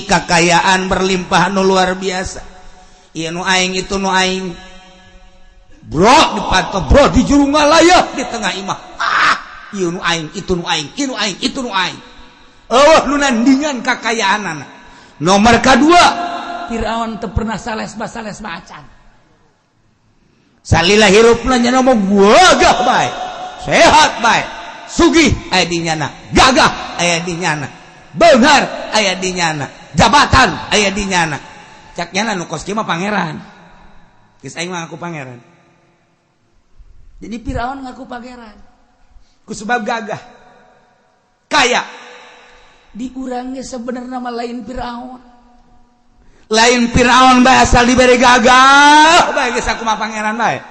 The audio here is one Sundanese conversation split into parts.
Sugih, kakayaan berlimpah nu luar biasa. Ieu nu aing, itu nu aing, bro. Dipanto, bro, di juru ngalayak di tengah imah. Ah, ieu nu aing, itu nu aing, ieu nu aing, itu nu aing. Euweuh nu nandingan kakayaanana. Nomor kedua, Firaun teu pernah salesma salesma acan. Salila hirupna nya ngomong gagah bae, sehat bae, sugih aya di nyana, gagah aya di nyana, beunghar aya di nyana, jabatan aya di nyana. Cak nyana nu kos kieu mah pangeran. Geus, aing mah ngaku pangeran. Jadi Firaun ngaku pangeran ku sebab gagah, kaya. Di urangnya sebenarnya nama lain Firaun, lain Firaun bae, asal diberi gagah bae geus aku mah pangeran bae.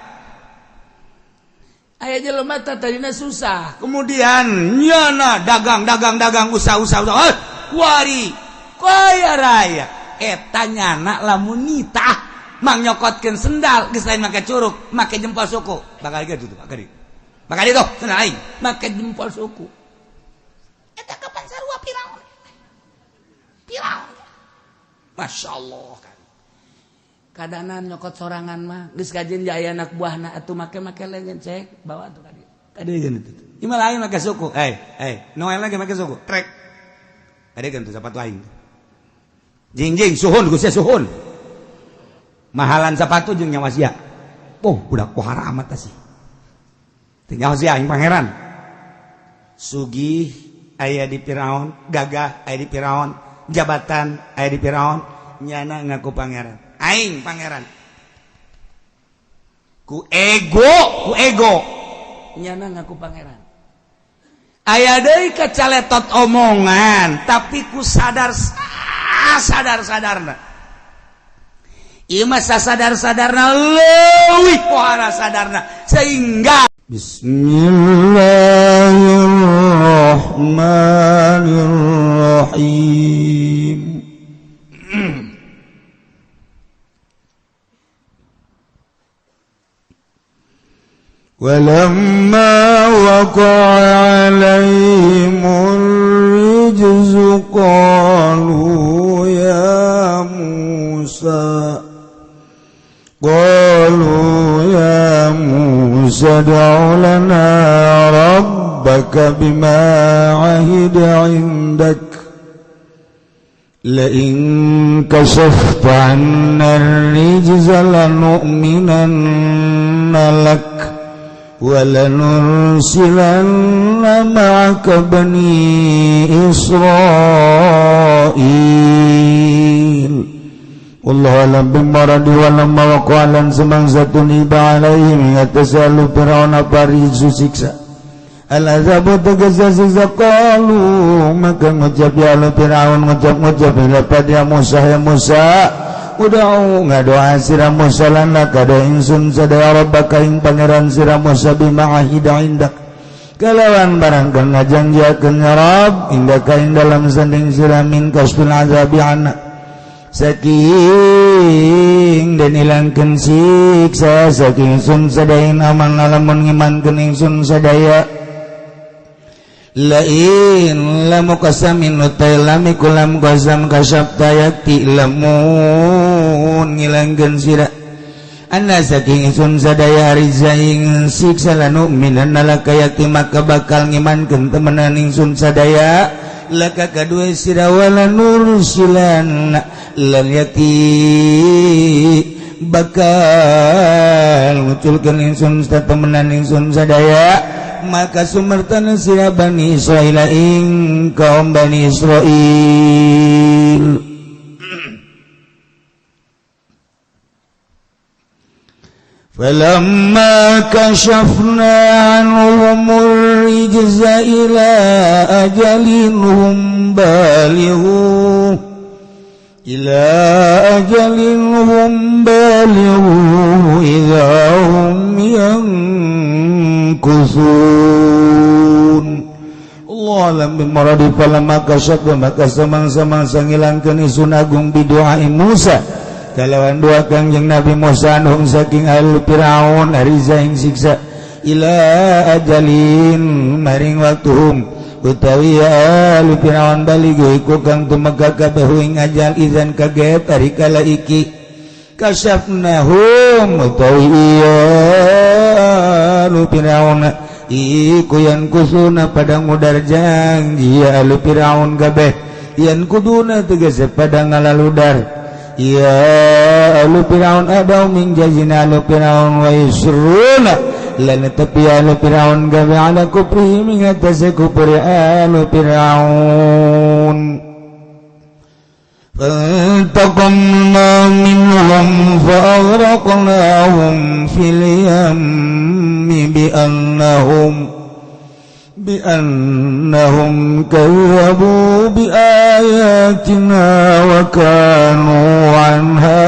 Aya jelema tadina susah, kemudian nyana dagang, dagang, dagang, usaha, usaha, usaha, eh, kuari kaya raya. Eta nyana lamun nitah mang nyokotkeun sendal geus lain make curuk, make jempol suku. Bakal gitu tuh, bakal bakal itu sendal aing make jempol suku. Eta kapan sarua Firaun? Firaun, Masya Allah kan kadanan nyokot sorangan mah geus kajen jaya anak buahna atuh make-make lengan cek bawa tuh kadi kadi gitu. Imah lain make suku, eh eh, Noel lagi make suku trek ada kan tuh sepatu aing. Jing jing suhun geus suhun mahalan sepatu jeung nyawa sia. Oh, budak pohara amat sih. Teu nyawa sia aing pangeran. Sugih aya di Firaun, gagah aya di Firaun, jabatan aya di Firaun, nyana ngaku pangeran. Aing pangeran. Ku ego, ku ego nyana ngaku pangeran. Aya deui kacaletot omongan, tapi ku sadar sadar sadarna. Ieu mah sadar sadarna leuwih pohara sadarna sehingga Bismillahirrahmanirrahim. ولما وقع عليهم الرجز قالوا يا موسى، قالوا يا موسى ادع لنا ربك بما عهد عندك، لئن كشفت عنا الرجز لنؤمنن لك ولنرسلن معك بني إسرائيل. والله أعلم بمراد. ولما وقع lan semangsa tuniba alaihim yatasalu fir'aun parizu siksa al azabu tegesa siksa, qalu maka ngucap ya Allah Fir'aun ngucap-ngucap ila pada Musa, ya Musa, ud'u ngadoa sira Musa lana kada ingsun sadaya rabbaka ing pangeran sira Musa bima ahida indak kalawan barang kang ngajanjiakeun ya Rabb indaka ing dalam sanding sira min kasfil azabi anna saking den ilangkeun siksa saking ingsun sadaya aman lamun ngimankeun ingsun sadaya. Lain lamu qasamin utai lami kulam qasam kasyafta yakti lamun ngilangkeun sira anna saking ingsun sadaya ariza ing siksa lanu'minanna laka yakti maka bakal ngimankeun temenan ingsun sadaya laka kadue sira wala nursilan lan yakti bakal nguculkeun ingsun temenan ingsun sadaya maka sumertana sira Bani Israil ing kaum Bani Israil. فلما كشفنا عنهم الرجز إلى أجل هم بالغوه، إلى أجل هم بالغوه إذا هم ينكثون. Allah alam bimuradi. Falamma kasyafna maka samang-samang ngilangkeun isun agung bidu'a Musa kalawan dua kangjeng Nabi Musa anhum saking al Firaun ariza ing siksa ila ajalin maring waktuhum Utawi alu Firaun balighu iku kang tumeka kabeh ing ajal izan kaget ari kala iki kasyafnahum utawi alu Firaun iku yan kusuna pada ngudar janji alu Firaun kabeh yan kuduna tegese pada ngalaludar ya alu Firaun adau min jazina alu Firaun wa yusruna lan tapi alu Firaun gawe ala kufri ing atase kufri alu Firaun. فانتقمنا منهم فأغرقناهم في اليم بأنهم كذبوا بآياتنا وكانوا عنها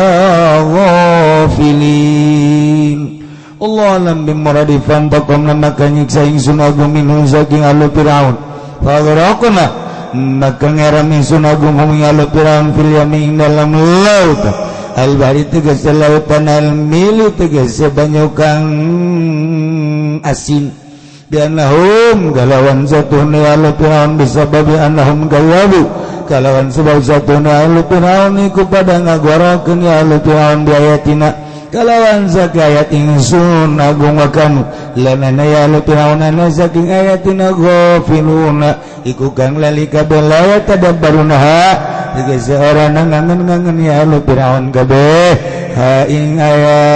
غافلين. Allah alam bimuradi fantaqamna maka nyiksa ingsun agung minhum saking alu Firaun faghraqna maka ngeram ingsun agung hum alu Firaun fil yami ing dalam laut al bahri tegese lautan al mili tegese banyu kang asin biannahum kalawan satune alu Firaun bisababi annahum kalabu kalawan sebab satune alu Firaun iku pada ngagorokeun ya alu Firaun bi ayatina kalawan saking ayat ingsun agung wa kanu lanana ya alu Firaun saking ayatina ghafiluna iku kang lali kabeh la tadabbarunaha tegese ora ngangen-ngangen ya alu Firaun kabeh ha ing ayat.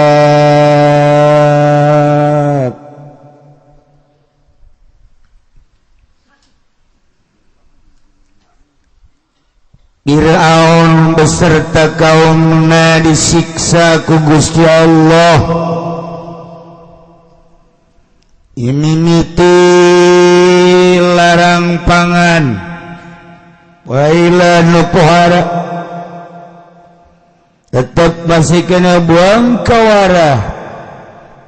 Fir'aun beserta kaumna disiksa ku Gusti Allah. Imimiti larang pangan waila nu pohara tetep masih kena buang kawara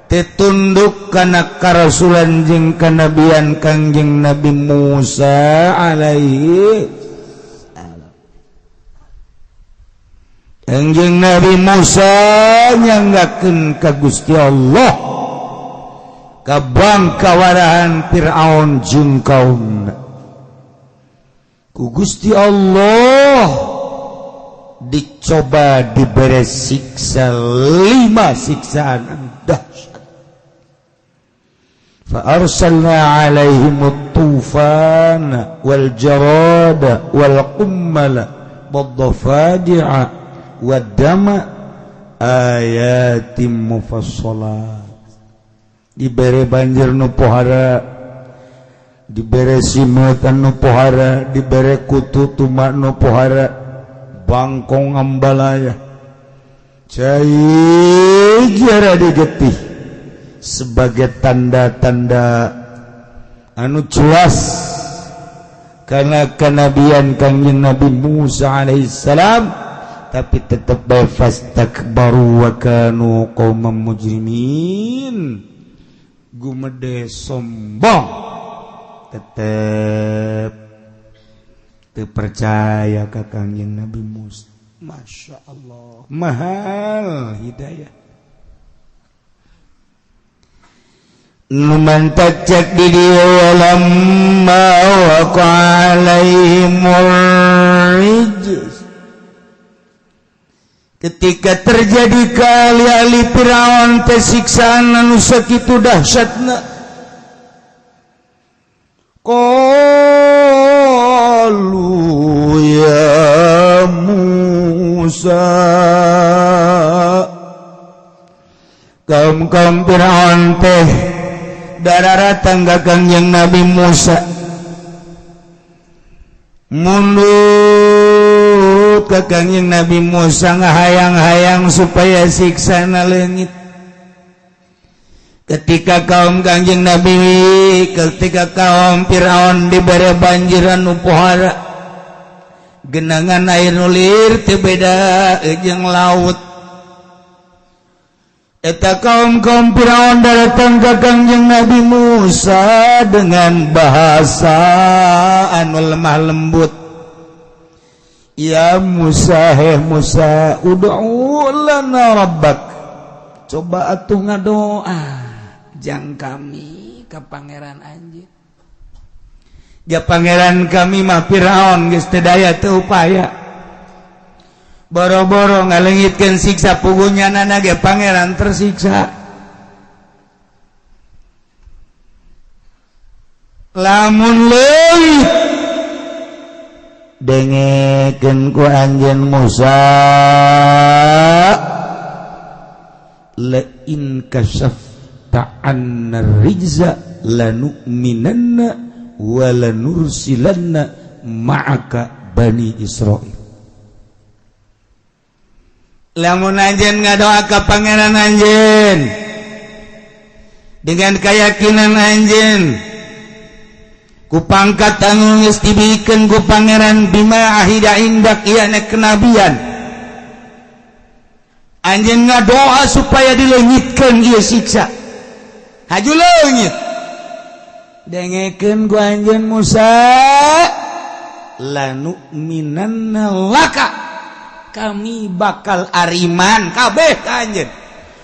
tetunduk kana karasulan jeung kanabian Kangjeng Nabi Musa alaihi. Kangjeng Nabi Musa nyanggakeun ka Gusti Allah ka bangkawarahan Fir'aun jeung kaumna. Ku Gusti Allah dicoba dibere siksa 5 siksaan dahsyat. Fa arsalna alaihimut tufana wal jarada wal qummala wad dhafadi'a wadama ayatim mufassalat. Dibere banjir nu pohara, dibere simeut nu pohara, dibere kutu tuma nu pohara, bangkong ambalaya cai jara digetih sebagai tanda-tanda anu jelas karena kenabian Kangjeng Nabi Musa alaihissalam. Tapi tetap bae fastakbaru wa kanu qauman mujrimin. Gumede sombong tetep teu percaya ka Kangjeng Nabi Musa. Masya Allah, mahal hidayah. Nu mantak cek di dieu lamma waqa alaihimur rijz. Ketika terjadi kali-ali Firaun teh siksaan anu sakitu dahsyatna, qalu ya Musa, kaum-kaum Firaun teh dararatang ka Kangjeng Nabi Musa mundur ka Kangjeng Nabi Musa ngahayang-hayang supaya siksana leungit. Ketika kaum Kangjeng Nabi, ketika kaum Firaun dibere banjiran nu pohara, genangan air nulir teu beda jeung laut. Eta kaum-kaum Firaun datang ka Kangjeng Nabi Musa dengan bahasa anu lemah lembut. Ya Musa, heh Musa, ud'u lana rabbak. Coba atuh ngadoa jang kami ka pangeran anjeun. Ya pangeran, kami mah Firaun geus teu daya teu upaya, boro-boro ngalengitkeun siksa, puguh nyanana ge pangeran tersiksa. Lamun leuwih dengekeun ku anjeun Musa, la in kasafta anna rijza lanu'minanna wala nursilanna ma'aka bani Israil. Lamun anjeun ngadoa ka pangeran anjeun dengan keyakinan anjeun ku pangkat anu geus dibikeun ku pangeran, bima ahida indak ieu kenabian, anjeun ngadoa supaya dileungitkeun ieu siksa, haju leungit. Dengekeun ku anjeun Musa, lanu'minanna laka, kami bakal ariman kabeh ka anjeun,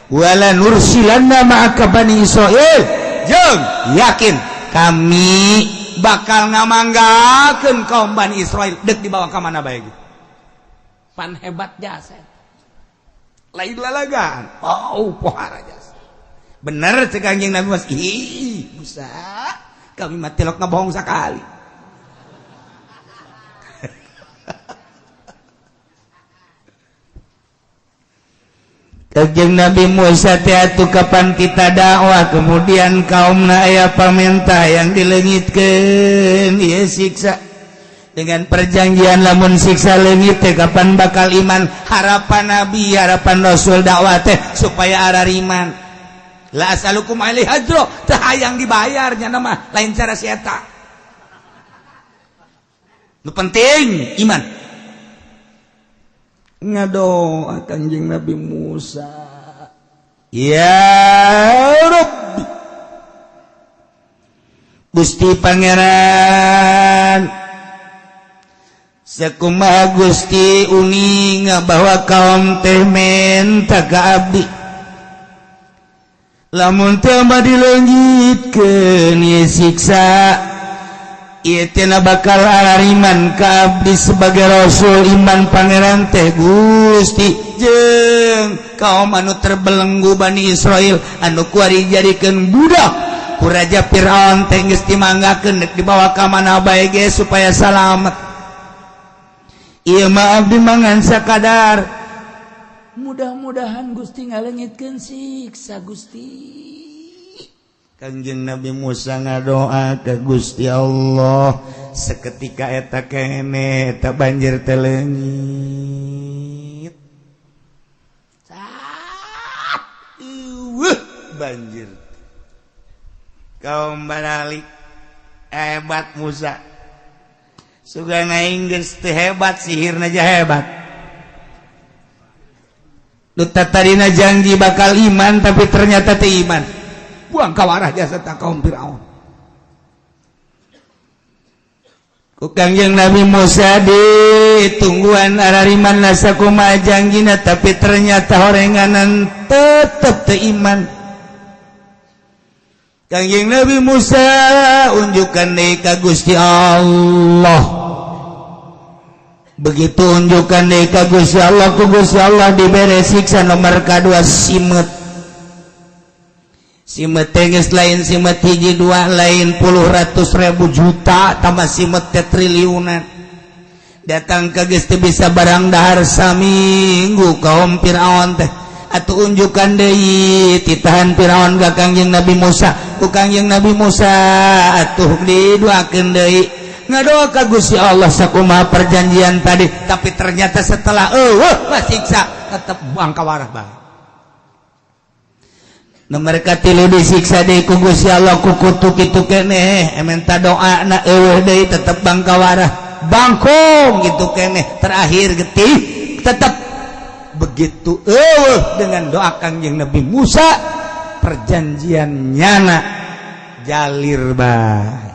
wala nursilanna ma'aka bani Israil, jeung yakin kami bakal ngamanggakeun kaum Bani Israil dek dibawa ka mana bae. Pan hebat jasa lain lalagaan, oh pohara jasa bener. Cek Kanjeng Nabi Mas, ih Musa, kami mah tilok ngebohong sekali. Kanjeng Nabi Musa teh atuh kapan kita dakwah, kemudian kaumna aya pamentah yang dileungitkeun ieu siksa dengan perjanjian lamun siksa leungit teh kapan bakal iman. Harapan Nabi, harapan Rasul dakwah teh supaya arariman. La asalukum alaihi ajro, teh hayang dibayar nya mah lain cara si eta. Nu penting iman. Ngadoa Kanjeng Nabi Musa, ya Rabbi, Gusti Pangeran, sakumaha Gusti uninga bahwa kaum teh menta ka abdi, lamun teu mah dileungitkeun ieu siksa ieu teh bakal arariman ka abdi sebagai rasul iman pangeran teh Gusti, jeung kaum anu terbelenggu Bani Israil anu kuari dijadikeun budak ku Raja Firaun teh geus dimanggakeun dek dibawa ka mana bae ge supaya salamet. Ieu mah abdi mangan sakadar, mudah-mudahan Gusti ngalengitkeun siksa Gusti. Kanjeng Nabi Musa ngadoa ke Gusti Allah, seketika eta kene eta banjir teh leungit. Sat eueuh banjir. Kaum baralik hebat Musa. Sugan aing geus teu hebat, sihirna aja hebat. Nu tadina janji bakal iman tapi ternyata teu iman. Buang kawarah jasa tak kaum Firaun. Ku Kangjeng Nabi Musa ditungguan arariman sakumaha janjina, tapi ternyata horenganan tetep teu iman. Kangjeng Nabi Musa unjukkan deui ka Gusti Allah. Begitu unjukkan deui ka Gusti Allah, ku Gusti Allah dibere siksa nomor kadua, simet. Simet teh geus lain simet hiji dua, lain puluh ratus ribu juta, tambah simet teh triliunan. Datang ke geus teu bisa barang dahar saminggu kaum Firaun teh. Atuh unjukan deui titahan Firaun ka Kangjeng Nabi Musa. Ku Kangjeng Nabi Musa atuh didoakeun deui, ngadoa ka Gusti Allah sakumaha perjanjian tadi, tapi ternyata setelah eueuh siksa tetep buang kawarah bae. Nomor katilu disiksa deui ku Gusti Allah ku kutu kitu keneh, minta doa na eueuh deui tetep bangkawarah bangkong gitu keneh, terakhir getih tetep begitu eueuh dengan doa Kangjeng Nabi Musa, perjanjian nyana jalir bae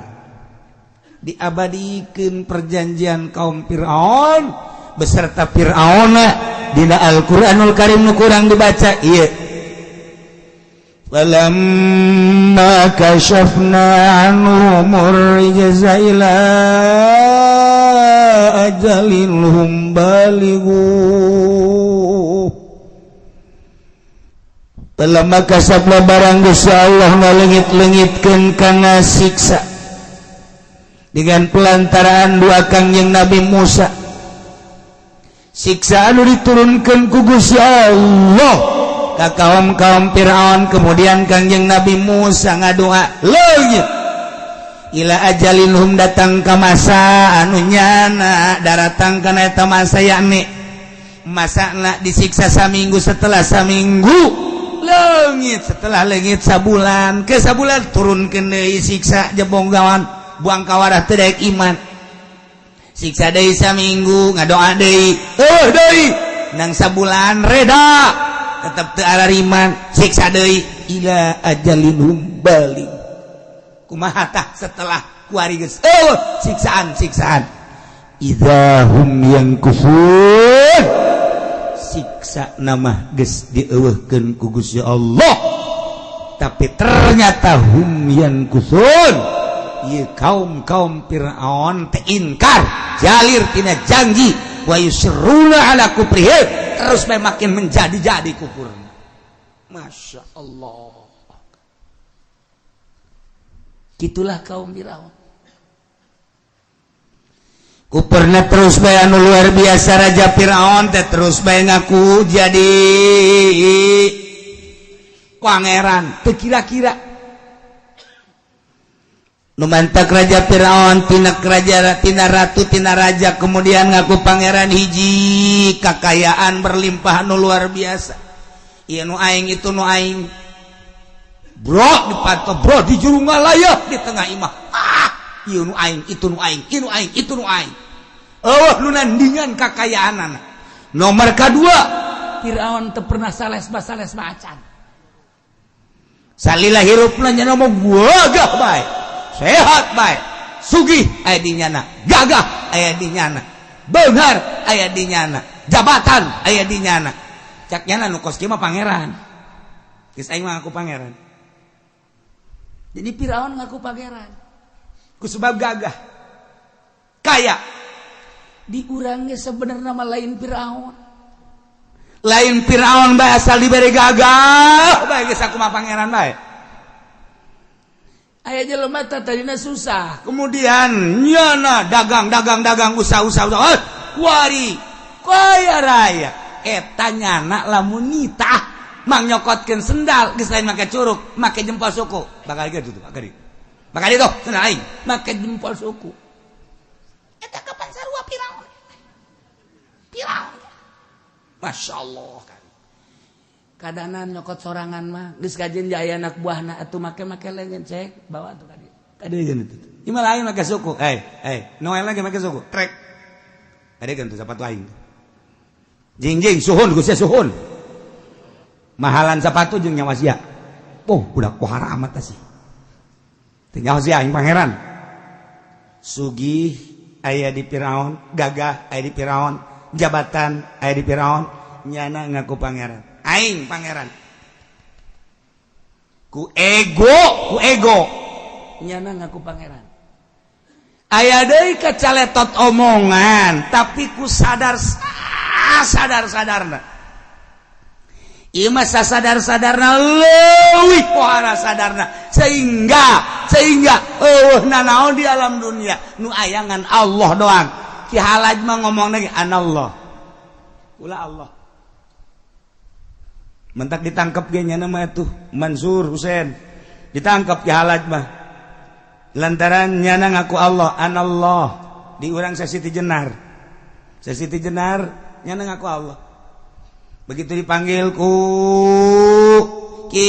diabadikeun perjanjian kaum Firaun beserta Firauna dina Al-Qur'anul Karim. Nu kurang dibaca ieu. Falamma kashafna anhum ar-rijza ila ajalin hum balighu. Falamma kasafna barang Gusti Allah ngalengit-lengitkeun kana siksa dengan pelantaraan dua Kangjeng Nabi Musa, siksa anu diturunkan ku Gusti Allah ka kaum-kaum Fir'aun. Kemudian Kangjeng Nabi Musa ngadoa, leungit ila ajalin hum, datang ka masa anu nyana daratang kana eta masa, yakni masa nak disiksa saminggu, setelah saminggu leungit, setelah leungit sabulan, ke sabulan turunkeun deui siksa jebong gawan buang kawarah teu daek iman. Siksa deui saminggu, ngadoa deui, oh deui nang sabulan reda, tetep teu arariman, siksa deui ila ajalin hum balik. Kumaha tah setelah kuari geus oh siksaan siksaan, idza hum yankusun, siksa nama geus dieuweuhkeun ku Gusti Allah, tapi ternyata hum yankusun, ieu kaum-kaum Fir'aun teh inkar jalir tina janji, wa yusirruna ala kufrihim, terus bae makin menjadi-jadi kufur. Masya Allah, gitulah kaum Fir'aun. Kuperna terus bae anu luar biasa. Raja Fir'aun teh terus bae ngaku jadi pangeran, teu kira-kira nu mantak Raja Fir'aun tina raja, tina ratu, tina raja, kemudian ngaku pangeran. Hiji, kakayaan berlimpah nu luar biasa. Ieu nu aing, itu nu aing, bro, di panto, bro, di juru ngalayah di tengah imah. Ah, ieu nu aing, itu nu aing, ieu nu aing, itu nu aing. Oh, nu nandingan kakayaan. Nomor kedua, Fir'aun teu pernah sales salesma acan. Salila hirupna nya mah gagah bae, sehat bae, sugih aya di nyana, gagah aya di nyana, beunghar aya di nyana, jabatan aya di nyana. Cak nyana nu kos kieu mah pangeran. Geus, aing mah ngaku pangeran. Jadi Firaun ngaku pangeran ku sebab gagah, kaya. Di urangnya sebenarnya mah lain Firaun, lain Firaun bae, asal diberi gagah bae, geus aku mah pangeran bae. Aya jelema teh tadina susah, kemudian nyana dagang dagang dagang, usaha usaha usaha, eh, kuari kaya raya. Eta nyana lamun nitah mang nyokotkeun sendal geus lain make curuk, make jempol suku. Bakal gitu tuh, bakal bakal itu sendal aing make jempol suku. Eta kapan sarua Firaun? Firaun, Masya Allah kan. Kadanan nyokot sorangan mah geus kajen jaya anak buahna atuh make-make leungeun, cek bawa tuh kadi kadi itu. Ieu mah lain make suku. Eh eh, Noel lagi make suku trek kadi kan tuh sepatu aing. Jing jing suhun, Gusti, suhun. Mahalan sepatu jeung nyawa sia. Oh, budak pohara amat sih. Teu nyawa sia, aing pangeran. Sugih aya di Firaun, gagah aya di Firaun, jabatan aya di Firaun, nyana ngaku pangeran. Aing pangeran. Ku ego, ku ego. Nyana ngaku pangeran. Aya deui kacaletot omongan, tapi ku sadar sadar sadarna. Ieu mah sadar sadarna leuwih pohara sadarna, sehingga sehingga eueuh nanaon di alam dunia nu ayangan Allah doang. Ki Halaj mah ngomong lagi, "Anallah." Ulah Allah. Mentak ditangkap ge nya mah tuh Mansur Husain. Ditangkap Ki Halaj mah. Lantaran nyana ngaku Allah, "Anallah." Di urang Sesiti Jenar. Sesiti Jenar nyana ngaku Allah. Begitu dipanggil ku Ki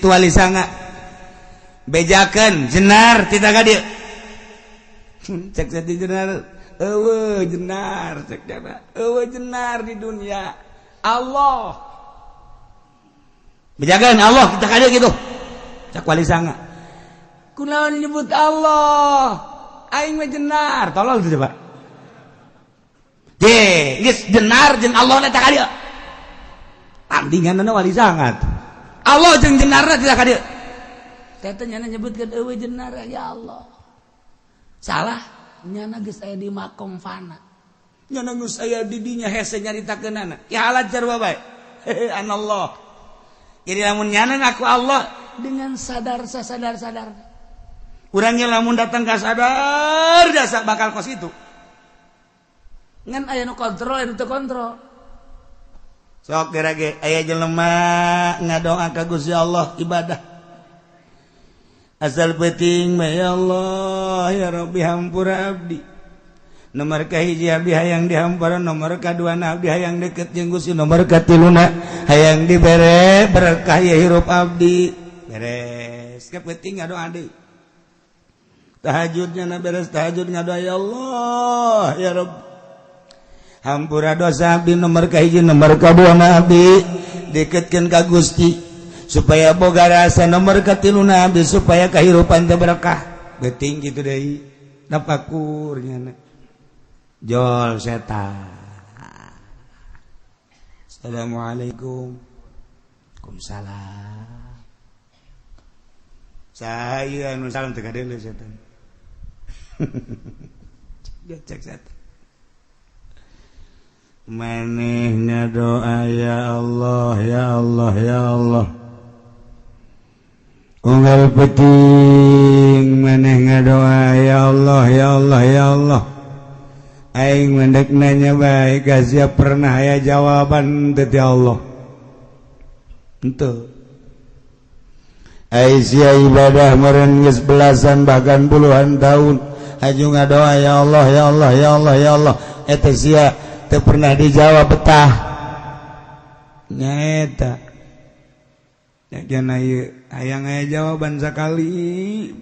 Wali Sanga, bejakeun Jenar tita ka dieu. Cek Siti Jenar, eueuh Jenar, cek jana. Eueuh Jenar di dunia. Allah. Bejakeun Allah kita ka dieu gitu. Cek Wali Sanga. Kunaon nyebut Allah? Aing mah Jenar. Tolol tuh coba. Je, geus Jenar jeung Allah eta ka dieu. Tandinganna Wali Sanga. Allah jeung jenarna tidak ka dieu. Teh nyana nyebutkeun eueuh jenara, ya Allah. Salah, nyana geus aya di makom fana. Nyana geus aya di dinya, hese nyaritakeunana. Ki halat jarwa bae. Anallah. Jadi lamun nyana ngaku Allah dengan sadar sasadar sadar. Urangnya lamun datang ka sadar jasa bakal kos itu. Ngan aya nu kontrol, aya nu teu kontrol. Sok geura ge aya jelema ngadoa ka Gusti Allah, ibadah. Asal penting mah, ya Allah, ya Rabbi, hampura abdi. Nomor kahiji, abdi hayang dihampura. Nomor kadua, abdi hayang deket jeung Gusti. Nomor katiluna, hayang dibere berkah ya hirup abdi. Beres ke penting ngadoa deui. Tahajudnya na beres tahajud ngadoa, ya Allah, ya Rabb, hampura dosa abdi nomor kahiji. Nomor kadua, abdi deketkeun ka Gusti supaya boga rasa. Nomor katiluna, abdi supaya kehidupan teh berkah. Beuting gitu deui, tafakur nyana jol setan. Assalamualaikum. Waalaikumsalam. Saya anu salam teu kadeuleu setan. Cek setan. Manehna doa, ya Allah, ya Allah, ya Allah. Unggal peting maneh ngadoa, ya Allah, ya Allah, ya Allah. Aing mendek nanya baik, sia pernah aya jawaban teu ti Allah? Henteu. Ai sia ibadah meureun geus belasan bahkan puluhan tahun, haju ngadoa, ya Allah, ya Allah, ya Allah, ya Allah, eta sia teu pernah dijawab betah nyaeta. Hayang aya jawaban sekali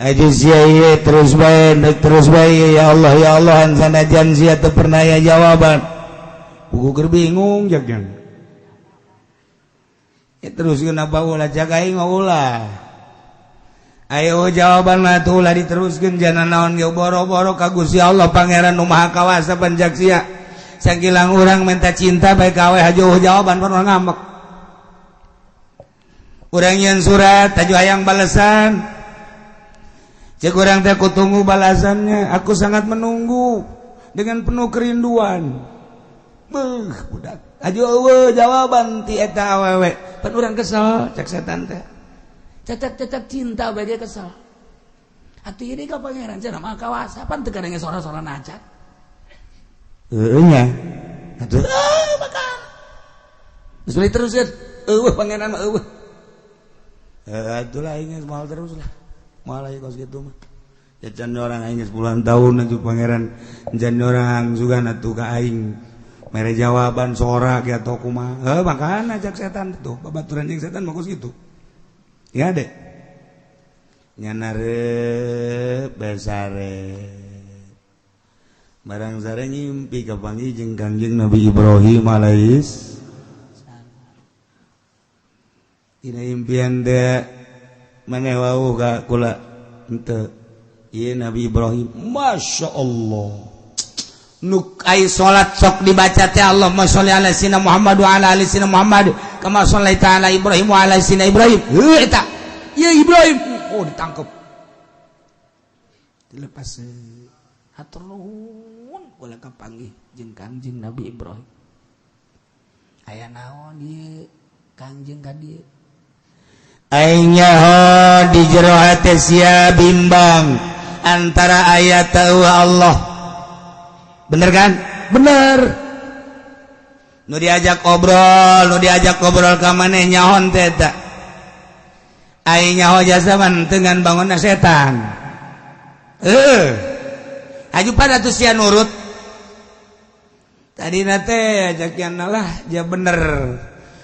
aja sia ieu, terus bae, terus bae, ya Allah, ya Allah, sanajan sia teu pernah aya jawaban. Buku keur bingung jak ya, terus kenapa ulah cak aing mah ulah. Ayo jawaban mah tuh ulah diteruskeun, jana naon ge boro-boro ka Gusti Allah Pangeran nu Maha Kawasa panjak sia. Sakilang urang minta cinta bae ka awe hajo jawaban, pernah ngambek. Urang yang surat taju hayang balasan. Cek urang teh, aku tunggu balasannya, aku sangat menunggu dengan penuh kerinduan. Beuh, budak. Aju eueuh jawaban ti eta awewe. Pan urang kesel, cek setan teh. Cecek-cecek cinta bae ge kesel. Atuh ini ka Pangeran cenah Maha Kawasa, pan teu kadenge sora-sora acan. Heueuh nya. Atuh ah makan. Geus terus ya. Eueuh Pangeran mah eueuh. Eh atuh lah, aing geus moal terus lah. Moal aya kos kitu mah. Ya can orang aing geus puluhan tahun atuh Pangeran can orang sugan atuh ka aing. Mere jawaban sora ge atau kumaha. Heuh, makana cek setan tuh, babaturan jeung setan mah kos kitu. Ya dek. Nyana reup besare. Barang sare ngimpi kapanggih jeung Kangjeng Nabi Ibrahim alaihis. Dina impian teh, maneh wawuh ka kula henteu? Ieu Nabi Ibrahim, Masya Allah. Nuk ai salat sok dibaca teh, Allahumma sholli ala sayyidina Muhammad wa ala ali sayyidina Muhammad kama shallaita ala Ibrahim wa ala sayyidina Ibrahim. Heuh, eta ieu Ibrahim. Oh, ditangkep, dilepas. Hatur nuhun, kula kapanggih jeung Kangjeng Nabi Ibrahim. Aya naon ieu Kangjeng ka dieu? Aing nyaho di jero hate sia bimbang antara ayat tahu Allah. Bener kan? Bener. Nu diajak obrol, nu diajak obrol ka maneh nyahon teh eta. Aing nyaho jasa dengan bangunna setan. Eh. Aju pada tuh sia nurut. Tadi nate ajak lah dia bener.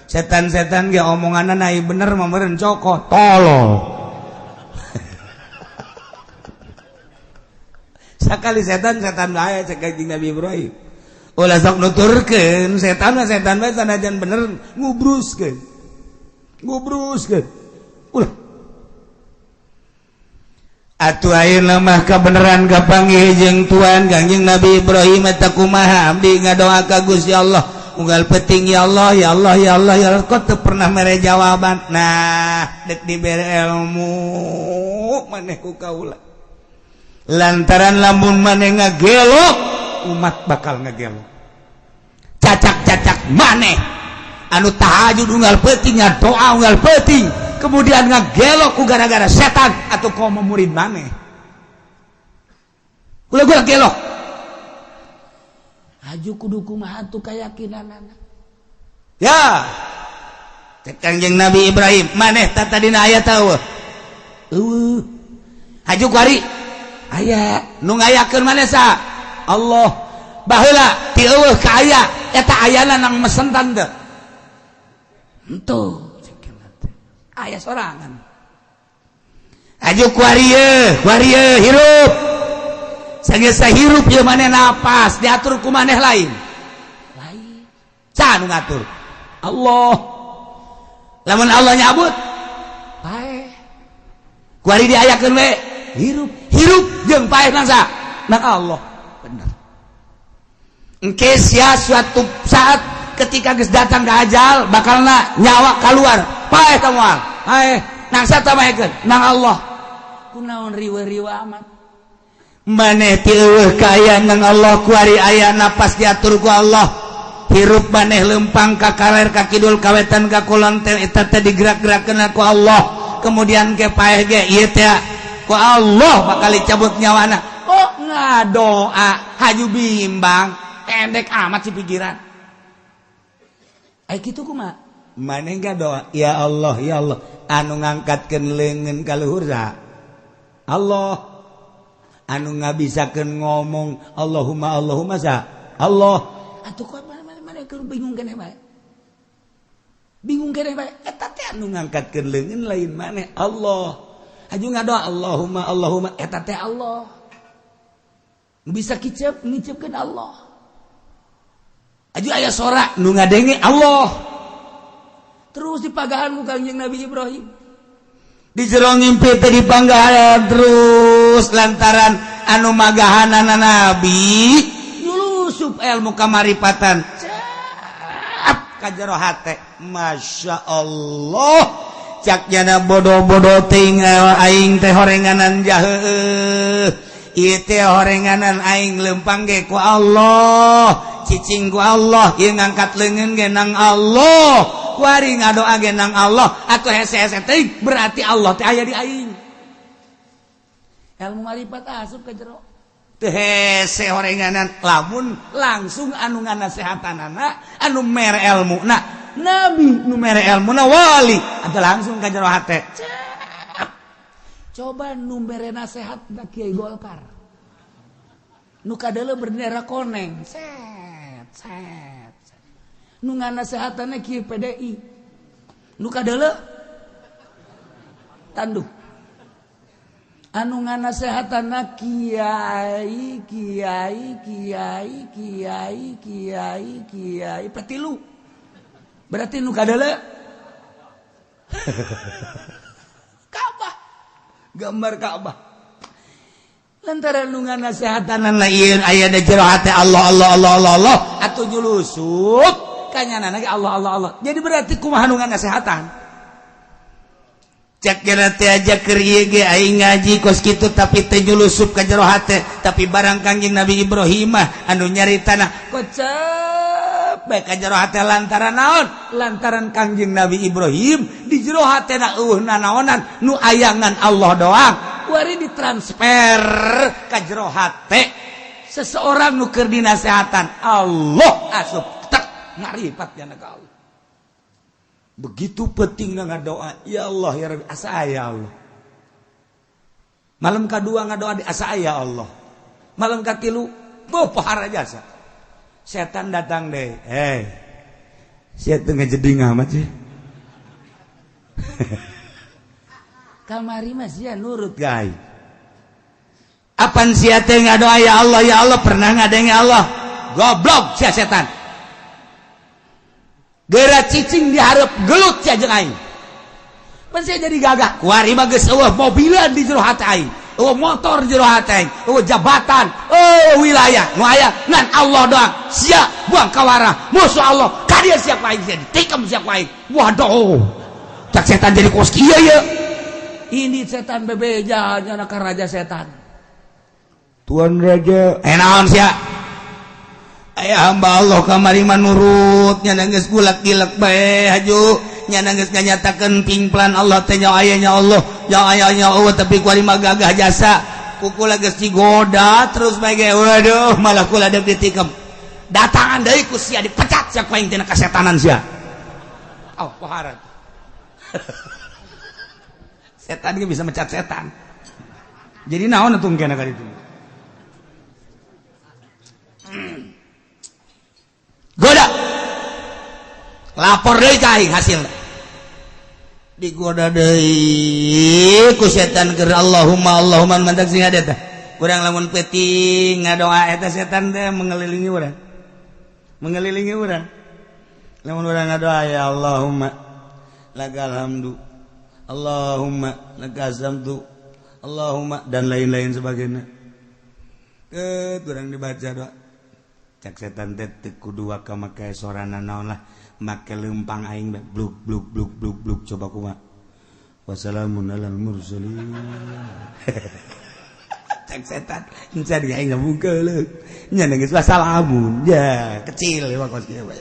Setan-setan ge omonganna ai bener mah meureun cokot tolol. Sakali setan setan bae cek Kanjeng Nabi Ibrahim. Ulah sok nuturkeun setan mah, setan bae sanajan bener ngubruskeun. Ngubruskeun. Ulah. Atuh ayeuna mah kabeneran kapanggih jeung Tuhan Kangjeng Nabi Ibrahim eta kumaha? Abdi ngadoa ka Gusti Allah. Unggal peuting, ya Allah, ya Allah, ya Allah, ya Allah, kok teu pernah mere jawaban. Nah, dek dibere ilmu maneh ku kaula, lantaran lamun maneh ngagelok, umat bakal ngagelok. Cacak-cacak maneh anu tahajud unggal peuting, doa unggal peuting, kemudian ngagelok ku gara-gara setan atau kau murid maneh ulah gua gelok. Haju kudu kumaha tuh keyakinan ya? Cek Kangjeng Nabi Ibrahim, maneh tah tadina aya tahu eueuh. Haju kuari aya nu ngayakeun maneh sa Allah. Baheula ti eueuh ka aya, eta ayana nang mesentan teu? Henteu. Aya sorangan. Haju kuari ye, kuari ye hirup. Sanggeus hirup ieu maneh napas diatur ku maneh lain? Lain. Saha nu ngatur? Allah. Lamun Allah nyabut, paeh. Kuari diayakeun we hirup. Hirup jeung paeh nang saha? Nang Allah. Bener. Engke sia suatu saat ketika geus datang ke ajal, bakalna nyawa keluar, paeh ka moal? Paeh. Nang saha tamaekeun? Nang Allah. Kunaon riweuh-riweuh amat? Maneh ti eueuh ka aya nang Allah. Kuari aya napas diatur ku Allah. Hirup maneh lempang ka kaler, ka kidul, ka wetan, ka kulon teh, eta teh digerak-gerakkeun ku Allah. Kemudian ke paeh ge ieu teh ku Allah bakal dicabut nyawana. Kok ngadoa haju bimbang? Pendek amat sih pikiran. Ai kitu kumaha maneh doa, ya Allah, ya Allah? Anu ngangkatkeun leungeun ka luhur Allah. Anu ngabisakeun ngomong Allahumma Allahumma sa Allah. Atuh kok mana keur bingung keneh bae, bingung keneh bae. Eta teh anu ngangkatkeun leungeun lain maneh, Allah. Haju ngadoa Allahumma Allahumma, eta teh Allah. Nu bisa kicep ngicepkeun Allah. Aju aya sora, nu ngadenge Allah. Terus dipagahan ku Kangjeng Nabi Ibrahim di jero ngimpi teh, dipanggahan terus lantaran anu magahanana nabi, nyulusup ilmu kamaripatan cap ka jero hate. Masya Allah, cak jana, bodoh-bodoh ting aing teh, horenganan jahe ieu teh, horenganan aing lempang ge ku Allah, cicing ku Allah, ieu ngangkat leungeun ge nang Allah, kuari ngadoa ge nang Allah. Atuh hese-hese teuing, berarti Allah teh aya di aing. Ilmu marifat asup ke jero teu hese horenganan lamun langsung anu nganasehatanana, anu mere ilmu na nabi, nu mere ilmu na wali, atau langsung ka jero hate. Coba nu mere nasehat na Kiai Golkar, nu kadeuleu bendera koneng, set set. Nu nganasehatanna Kiai PDI, nu kadeuleu tanduk. Anu nganasehatanna kiai kiai kiai kiai kiai kiai petilu, berarti nu kadeuleu Ka'bah, gambar Ka'bah. Lantaran nu nganasehatan lain aya di jero hate Allah Allah Allah Allah Allah, atuh nyulusup kanyana ge Allah Allah Allah. Jadi berarti kumaha nu nganasehatan? Cek teh aja keur ieu ge aing ngaji kos kitu, tapi teu nyulusup ka jero hate. Tapi barang Kangjeng Nabi Ibrahim mah anu nyaritana, kocep bae ka jero hate. Lantaran naon? Lantaran Kangjeng Nabi Ibrahim di jero hatena eueuh nanaonan, nu ayangan Allah doang. Kuari ditransfer ka jero hate seseorang nu keur dinasehatan, Allah asup tek, ngaripat jana ka Allah. Begitu penting ngadoa, ya Allah, ya Rabbi, asa ya Allah. Malam kedua ngadoa di asa ya Allah. Malam katilu boh pohara jasa. Setan datang deh. Hei, sia teu ngajeding amat sih. Kamari mah sia nurut guys. Apan sia teh ngadoa ya Allah, ya Allah, pernah ngadenge Allah? Goblok sia setan. Gera cicing diharap gelut sia jeung aing. Pan sia jadi gagah. Kuari mah geus eueuh mobilan di jero hati aing. Eueuh motor jero hate aing, eueuh jabatan, eueuh wilayah, nu aya ngan Allah doang. Sia buang kawarah, musuh Allah. Ka dieu sia ku aing sia ditikam sia ku aing. Waduh. Cak setan jadi kos kieu ye. Ini setan bebeja nya ka raja setan. Tuan Raja, naon sia? Aya hamba Allah kamari mah nurut nya geus gulak-gilek bae haju nya geus nganyatakeun pingplan Allah teh nya aya nya Allah nya aya nya Allah tapi kuari mah gagah jasa kukula geus digoda terus bae ge waduh malah kula deuk ditikam datangan deui ku sia dipecat sia ku aing tina kasetanan sia. Oh poharan. Setan ge bisa mecat setan. Jadi naon atuh engkena ka ditu? Goda lapor deui ka aing hasilna digoda deui ku setan keur Allahumma Allahumma mantak sing hade teh urang lamun peuting ngadoa eta setan teh mengelilingi urang lamun urang ngadoa ya Allahumma lakal hamdu Allahumma lakal hamdu Allahumma dan lain-lain sebagainya. Ket urang dibaca doa cak setan teh teu kudu waka make sorana naon lah make lempang aing bluk bluk bluk bluk bluk coba kumaha wassalamun alal mursalin. Cak setan encan aing ngabuka leuk nya geus wassalamun ya kecil ya kos kieu bae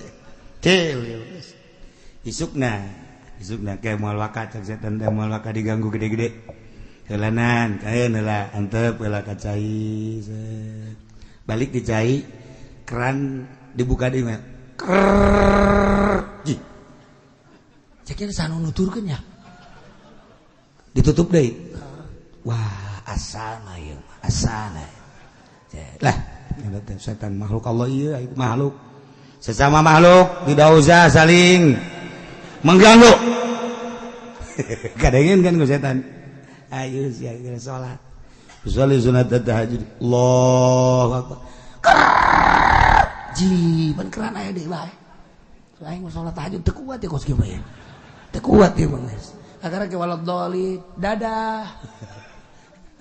kecil ya isukna isukna ke moal waka cak setan teh moal waka diganggu gede-gede heulanan kaeun heula antep heula ka cai balik di cai keran dibuka deui mah krrrr ji ceknya sanu nuturkeun nya ditutup deui wah asana ieu mah asana lah eta setan makhluk Allah ieu makhluk sesama makhluk tidak usah saling mengganggu. Kadangin kan ku setan ayo sia salat sholli sunat tahajud Allahu akbar. Ji, pan keran aya deui bae. Aing mah salat tahajud teu kuat ya kos kieu mah ya. Teu kuat ieu mah geus. Akhirna ke walad dhalin, dadah.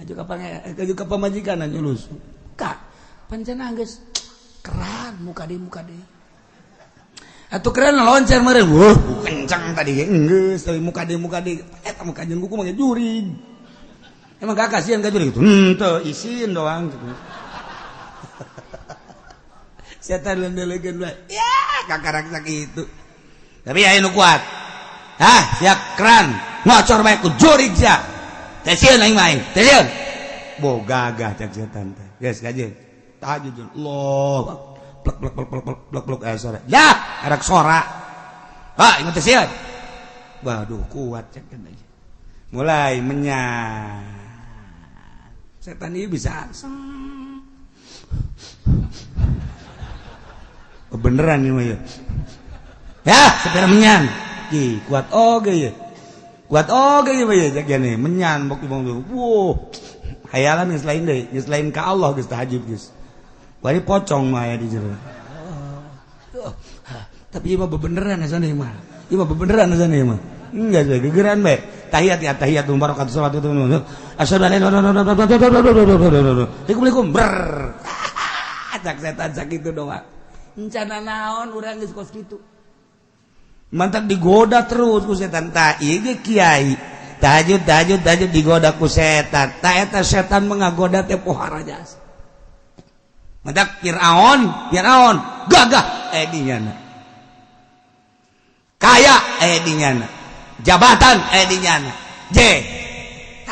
Aju ka pange, aju ka pamajikan nyulus. Kak, pancena geus keran muka deui muka deui. Atuh keren loncer meureun. Wuh, kencang tadi geus tapi muka deui muka deui. Eta muka jeung kuku mah jurig. Emang gak kasihan ka jurig? Henteu, isin doang gitu. Setan lendelekeun bae. Ya, kakarak sakitu. Tapi aya nu kuat. Hah, siap keran. Ngocor bae ku jurig sia. Teh sieun aing mah aing. Teh sieun. Bo gagah cak setan teh. Geus kajeun. Tahajud. Allah. Plek plek plek plek plek plek sora. Ya, arek sora. Ha, ingat teh sieun. Waduh, kuat cak aja. Mulai menyan. Setan ieu bisa. Oh, beneran ini mah ya. Ya, sepeda menyan. Ki, kuat oge ya. Kuat oge ya mah ya cak gini, menyan bok bong tuh. Wuh. Hayalan geus lain deui, geus lain ka Allah geus tahajud geus. Bari pocong mah aya di jero. Oh, tapi ieu mah bebeneran asana ieu mah. Ieu mah bebeneran asana ieu mah. Enggak sih, gegeran bae. Tahiyat ya tahiyat barakatuh salat itu. Asyhadu an la ilaha illallah. Assalamualaikum. Ber. Cak setan sakitu doang. Encana naon urang geus kos kitu. Mantap digoda terus ku setan. Tah ieu ge kiai. Tahajud tahajud tahajud digoda ku setan. Tah eta setan mengagoda teh pohara jasa. Mantap Firaun, Firaun gagah dinyana. Kaya dinyana. Jabatan dinyana. J.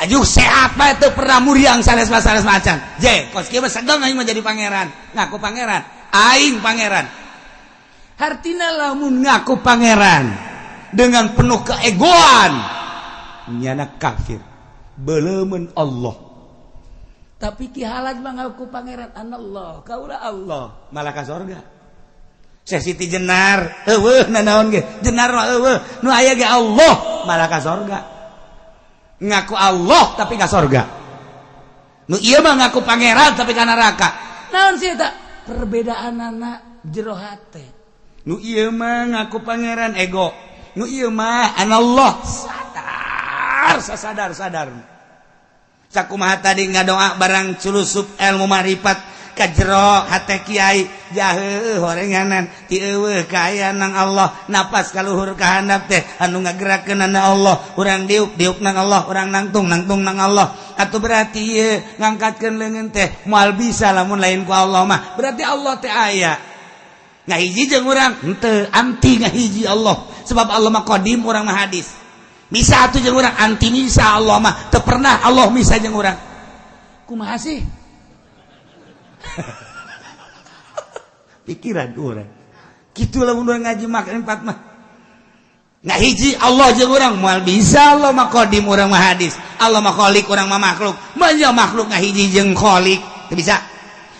Tajuk sehat bae teu pernah muriang sanes sanes macan. J, kos kieu mah sedeng aing mah jadi pangeran. Ngaku pangeran. Aing pangeran. Hartina lamun ngaku pangeran dengan penuh keegoan nyana kafir belemen Allah. Tapi Ki Halaj mah ngaku pangeran anallah kaula Allah malah ka sorga. Syekh Siti Jenar eueuh nanaon ge Jenar mah eueuh nu aya ge Allah malah ka sorga. Ngaku Allah tapi ka sorga. Nu ieu mah ngaku pangeran tapi ka neraka. Naon sih eta? Perbedaan anak jero hate. Nu ieu mah ngaku pangeran ego. Nu ieu mah anallah sadar sasadar sadar. Sakumaha tadi ngadoa barang culusup ilmu marifat ka jero hate kiai jaheuh horenganan ti eueuh ka nang Allah, napas kaluhur ka handap teh anu ngagerakeunana Allah, urang diuk diuk nang Allah, urang nangtung nangtung nang Allah. Atuh berarti ieu ngangkatkeun leungeun teh moal bisa lamun lain ku Allah mah. Berarti Allah teh aya ngahiji jeung urang henteu, anti ngahiji Allah, sebab Allah mah qadim, urang mah hadis. Bisa atuh jeung urang? Anti misa Allah mah, teu pernah Allah misa jeung urang. Kumaha sih pikiran urang kitu lamun urang ngaji makrifat mah? Ngahiji Allah jeung urang moal bisa, Allah mah qadim, urang mah hadis. Allah mah khalik, urang mah makhluk. Manya makhluk ngahiji jeung khalik teu bisa.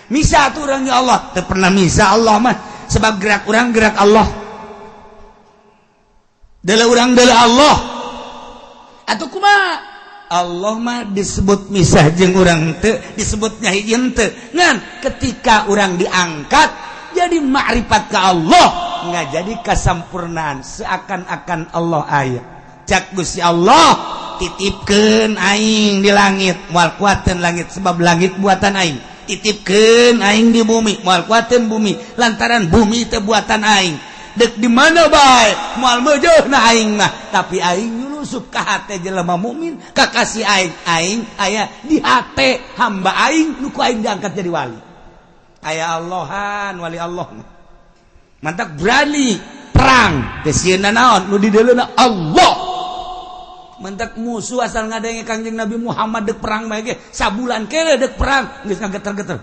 Misa atuh urang ya Allah? Teu pernah misa Allah mah, sebab gerak urang gerak Allah, deuleu urang deuleu Allah. Atau kumaha Allah mah disebut misah jeung urang teu, disebutnya hiji henteu? Ngan ketika urang diangkat jadi makrifat ke Allah, nggak jadi kasampurnaan, seakan-akan Allah aya. Cak Gusti Allah, titipkeun aing di langit, moal kuateun langit sebab langit buatan aing. Titipkeun aing di bumi, moal kuateun bumi lantaran bumi teh buatan aing. Dek di mana bae moal meujeuhna aing mah, tapi aing nyulusup ka hate jelema mukmin, kakasih aing. Aing aya di hate hamba aing nu ku aing diangkat jadi wali. Aya Allahan, wali Allah mah mantak berani perang teh sieun naon, nu dideuleuna Allah. Mantak musuh asal ngadenge Kangjeng Nabi Muhammad dek perang mah ge, sabulan kene dek perang geus ngageter-geter.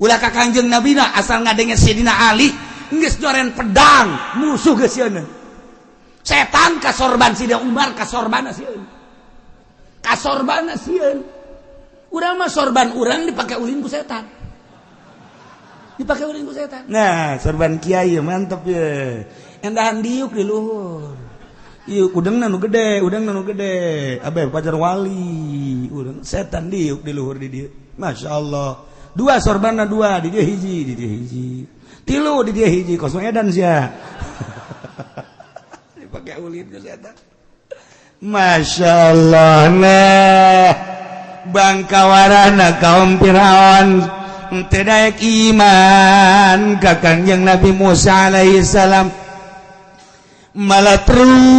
Ulah ka Kangjeng Nabi na, asal ngadenge Sayyidina Ali geus nyoren pedang, musuh geus sieun. Setan kasorban Sidina Umar, kasorbana sieun, kasorbana sieun. Urang mah sorban urang dipake ulin ku setan, dipake ulin ku setan. Nah, sorban kiai mantep ya, endahan diuk di luhur. Ieu udangna nu gede, udangna nu gede. Abe pajar wali, udang setan diuk di luhur di dieu. Masya Allah. Dua sorbanna dua, di dieu hiji, di dieu hiji. Tilu di dieu hiji, kosong edan sia. Dipakai ulin ku setan. Masya Allah. Nah, bangkawarana kaum Firaun teu daek iman ka Kangjeng Nabi Musa alaihi salam, malah terus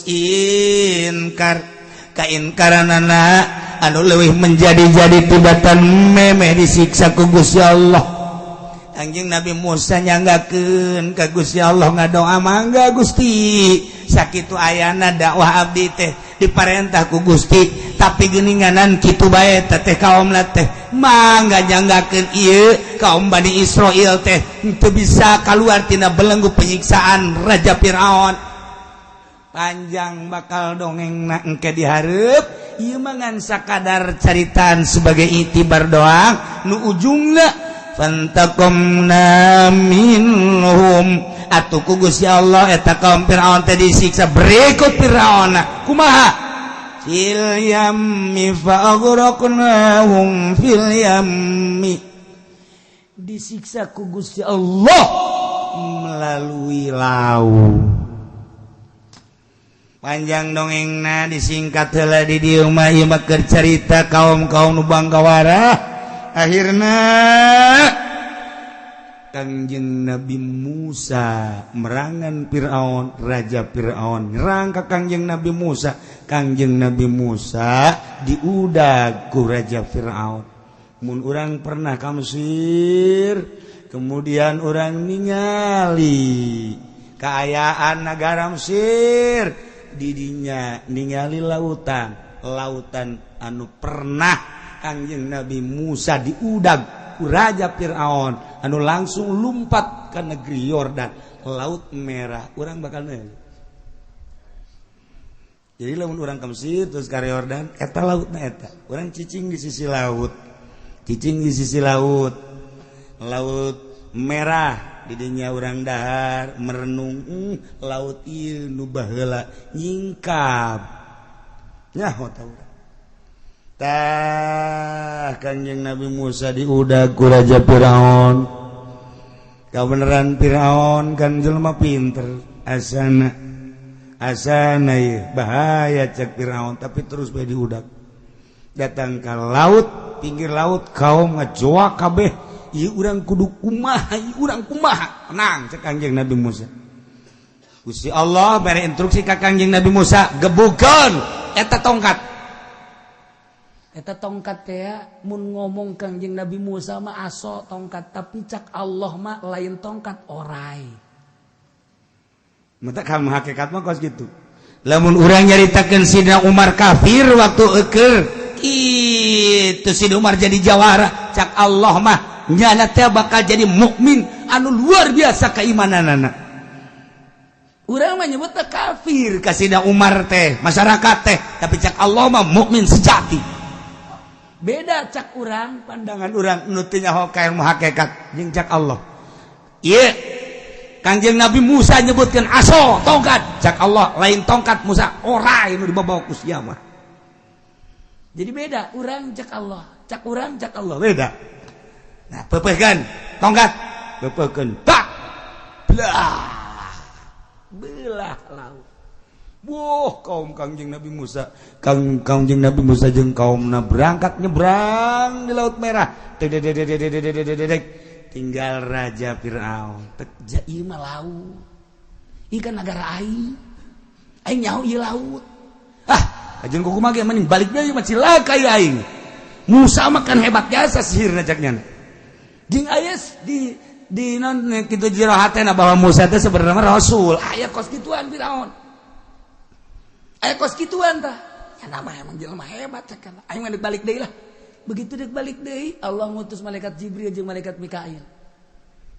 inkar. Kainkaranana anu leuwih menjadi-jadi tibatan memeh disiksa ku Gusti Allah. Anjing Nabi Musa nyanggakeun ka Gusti Allah, ngadoa, mangga Gusti, sakitu ayana dakwah abdi teh diparentah ku Gusti, tapi geuninganan kitu bae teh kaum teh. Mangga nyanggakeun ieu kaum Bani Israil teh teu bisa keluar tina belenggu penyiksaan Raja Firaun. Panjang bakal dongeng na engke dihareup. Ieu mah ngan sakadar caritaan sebagai itibar doang. Nu ujungna fantaqamna minhum, atuh ku Gusti Allah eta kaum Firaun teh disiksa. Berikut Firaun kumaha? Fil yammi fa aghraqnahum fil yammi. Disiksa ku Gusti Allah melalui laut. Panjang dongengna, disingkat heula di dieu mah. Ieu mah keur carita kaum-kaum nu bangkawara. Akhirna Kangjeng Nabi Musa merangan Fir'aun, Raja Fir'aun nyerang ka Kangjeng Nabi Musa. Kangjeng Nabi Musa diudag ku Raja Fir'aun. Mun urang pernah ka Mesir, kemudian urang ningali kaayaan negara Mesir, didinya ningali lautan, lautan anu pernah Kangjeng Nabi Musa diudag ku Raja Fir'aun anu langsung lumpat ke negeri Yordan, Laut Merah. Urang bakal nanya. Jadi lamun urang ke Mesir terus ke Yordan, eta lautna eta, urang cicing di sisi laut, cicing di sisi laut, Laut Merah. Didinya urang dahar merenung, laut ieu nu baheula nyingkap nyaho tau. Tah, Kanjeng Nabi Musa diudag ku Raja Firaun. Kabeneran Firaun kan jelema pinter asana. Asana bahaya cek Firaun, tapi terus bae diudak. Datang ke laut, pinggir laut, kaum ngajoak kabeh. Ieu urang kudu kumaha, ieu urang kumaha? Tenang, cek Kangjeng Nabi Musa. Gusti Allah bere instruksi ka Kangjeng Nabi Musa, gebukeun eta tongkat. Eta tongkat teh mun ngomong Kangjeng Nabi Musa mah aso tongkat, tapi cak Allah mah lain tongkat, orai. Mata kamu hakikat mah kos gitu. Lamun urang nyaritakeun Sidna Umar kafir waktu eker, itu Sidna Umar jadi jawara, cak Allah mah nyana teh bakal jadi mukmin anu luar biasa keimananana. Urang mah nyebutna kafir ka Sidna Umar teh, masyarakat teh, tapi cak Allah mah mukmin sejati. Beda cak urang. Pandangan urang nu teu nyaho ka ilmu hakikat jeung cak Allah. Ieu Kangjeng Nabi Musa nyebutkan aso tongkat, cak Allah lain tongkat Musa, orai nu dibawa ku sia mah. Jadi beda urang cak Allah, cak urang cak Allah. Beda. Nah, pepehkeun tongkat, pepehkeun bak, belah, belah laut. Wuh, kaum Kangjeng Nabi Musa, Kang Kangjeng Nabi Musa jeung kaumna berangkat nyebrang di Laut Merah. Dek dek dek dek dek dek dek. Tinggal Raja Firaun. Tek ja ieu mah laut. Ieu kan nagara aing. Aing nyaho ieu laut. Ah, ajeun kumaha ge mending balik deui mah cilaka ieu aing. Musa mah kan hebat jasa sihirna caknya. Jeung aya di non kitu jero hatena bahwa Musa teh sebenarnya rasul. Aya kos kituan Firaun. Aya kos kituan tah. Ya nama emang jelema hebat cak kan. Aing mah balik deui lah. Begitu dek balik deui, Allah ngutus malaikat Jibril jeung malaikat Mikail.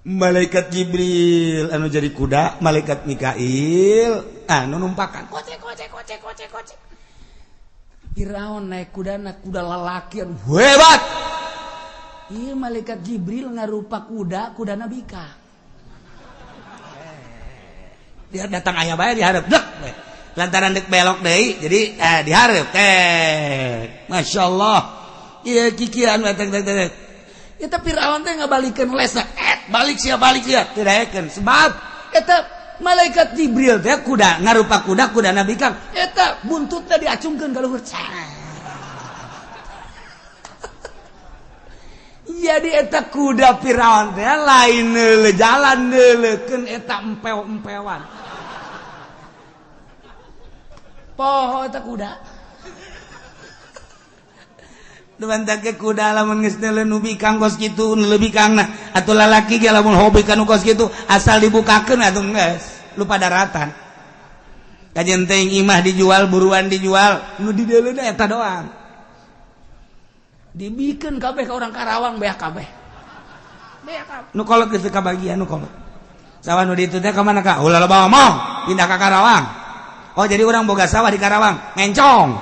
Malaikat Jibril anu jadi kuda, malaikat Mikail anu numpakan. Kocek kocek kocek kocek kocek. Firaun naik kuda, naik kuda lalaki anu hebat. Iya malaikat Jibril ngarupa kuda, kuda Nabika. Dia datang aya bae dihareup dek. Lantaran dek belok deui jadi dihareup teh. Masya Allah. Iya kikian tek tek tek. Eta Firaun teh ngabalikeun lesna. Balik sia balik sia. Teu daekeun sebab eta malaikat Jibril teh kuda ngarupa kuda, kuda Nabi Kang. Eta buntutna diacungkeun ka luhur. Jadi eta kuda Firaun teh lain neuleuh jalan neuleukeun eta empew-empewan. Poho eta kuda. Dumantak kuda lamun geus neuleuh nu bikang kos kitu nu leuwih kangna atuh lalaki ge lamun hobi ka nu kos kitu asal dibukakeun atuh geus lupa daratan. Kajen teuing imah dijual, buruan dijual, nu dideuleuna eta doang. Dibikeun kabeh ka urang Karawang beak kabeh. Beak kabeh. Nu kolot geus teu kabagian nu kolot. Sawah nu ditu teh ka mana ka? Ulah loba omong, pindah ka Karawang. Oh jadi urang boga sawah di Karawang, mencong.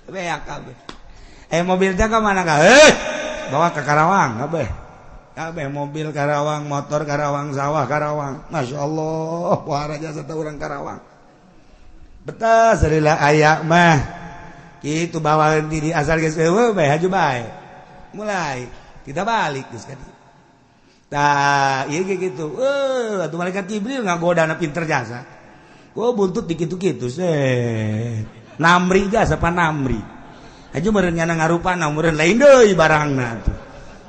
Beak kabeh. Mobil teh ka mana ka? Bawa ke Karawang kabeh. Kabeh mobil Karawang, motor Karawang, sawah Karawang. Masya Allah, wah raja serta urang Karawang. Betah sarila aya mah. Kitu bawa diri asal geus eueuh bae haju bae. Mulai kita balik geus ka dieu. Tah, ieu ge kitu. Atuh malaikat Jibril ngagodana pinter jasa. Gua buntut dikitu-kitu seh. Namri jasa pa namri. Haju meureun nyana ngarupana meureun lain deui barangna tuh.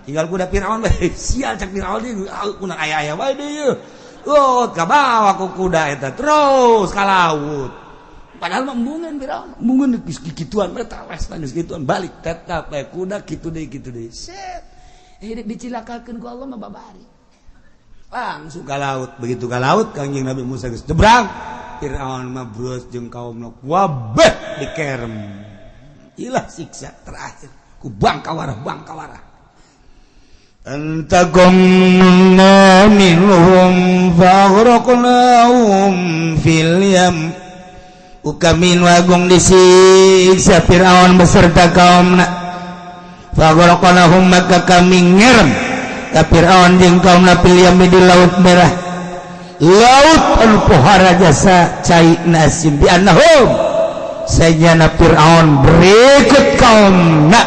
Tinggal kuda Firaun bae. Sial cak Firaun deui, kuna aya-aya bae deui yeuh. Oh, kabawa ku kuda eta terus ka laut. Padahal mah embungeun Firaun, embungeun geus kikituan bae tales geus kituan balik tetap bae kuda kitu deui kitu deui. Set. Hidup dicilakakeun ku Allah mah babari. Langsung ka laut. Begitu ka laut Kangjeng Nabi Musa geus jebrang. Firaun mah bros jeung kaumna wabeh dikerem. Ilah siksa terakhir ku bangkawara bangkawara. Antaqamna minhum faghraqnahum fil yam. Ukamin wagung disiksa Firaun beserta kaumna. Faghraqnahum maka kami ngerem ka Firaun jeung kaumna fil yam di laut merah. Laut anu pohara jasa cai nasim bi annahum sayana Firaun berikut kaumna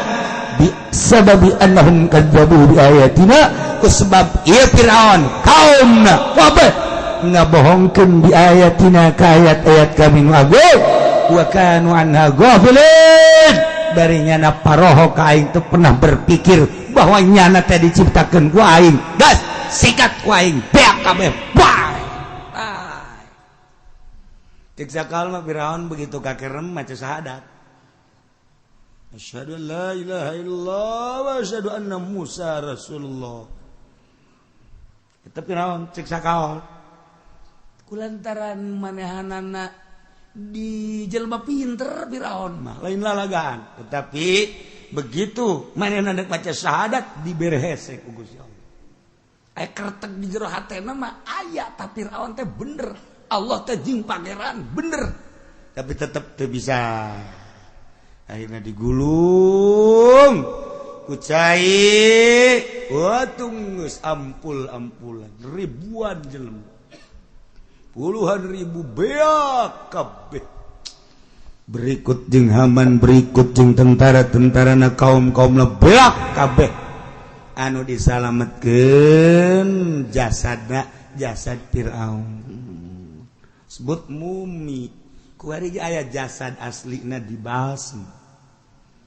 bi sababi annahum kadzabu bi ayatina ku sebab ieu Firaun kaumna wabeh Ngabohongkeun bi ayatina ka ayat-ayat kami nu agung. Wa kanu anha ghafilin. Bari nyana paroho ka aing teu pernah berpikir bahwa nyana teh diciptakeun ku aing. Gas sikat ku aing beak kabeh. Bye. Cek sakal mah Firaun begitu kakerem maca syahadat. Asyhadu an la ilaha illallah wa asyhadu anna Musa Rasulullah. Eta Firaun cek sakaol. Kulantaran manehanana di jelma pinter Firaun mah lain lalagaan. Tetapi begitu manehna dek maca syahadat dibere hese ku Gusti Allah. Aya kertek di jero hatena mah aya tapi Firaun teh bener. Allah teh jeung pangeran bener. Tapi tetep teu bisa. Akhirnya digulung ku cai, wah tunggus ampul-ampulan ribuan jelema, puluhan ribu beak kabeh. Berikut jeung Haman, berikut jeung tentara-tentarana kaum-kaumna beak kabeh. Anu disalametkeun jasadna jasad Firaun. Sebut mumi. Kuari ge aya jasad aslina dibalsem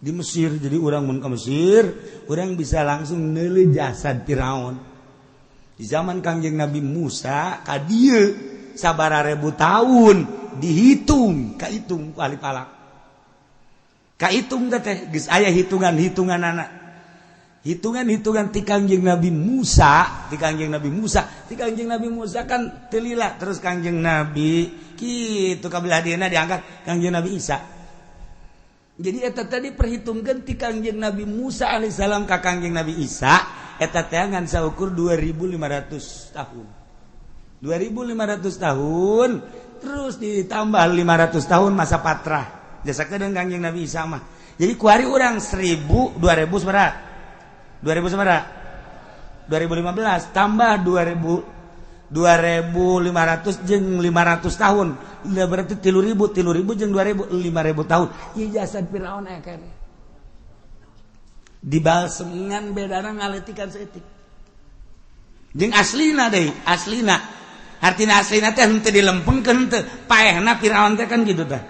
di Mesir. Jadi orang mun ke Mesir, orang bisa langsung neuleuh jasad Firaun. Di zaman Kangjeng Nabi Musa ka dieu sabaraha ribu tahun dihitung, kahitung ku ahli falak. Kahitung teh geus aya hitungan-hitunganana. Hitungan-hitungan ti Kangjeng Nabi Musa, ti Kangjeng Nabi Musa, ti Kangjeng Nabi Musa kan teu lila terus Kangjeng Nabi kitu kabelah dieuna diangkat Kangjeng Nabi Isa. Jadi eta tadi perhitungkeun ti Kangjeng Nabi Musa alaihissalam ka Kangjeng Nabi Isa eta teh ngan saukur 2500 tahun. 2500 tahun terus ditambah 500 tahun masa patrah. Jasa kedeung Kangjeng Nabi Isa mah. Jadi kuari urang 1000 2000 sabaraha? 2000 sabaraha? 2015 tambah 2000 2500 jeung 500 tahun. Udah berarti 3000 3000 jeung 2000 5000 tahun. Ieu jasad Firaun aya keneh. Dibalsemengan bedana ngaletikan saeutik. Jeung aslina deui, aslina. Artina aslina teh henteu dilempengkeun henteu. Paehna Firaun teh kan kitu tah.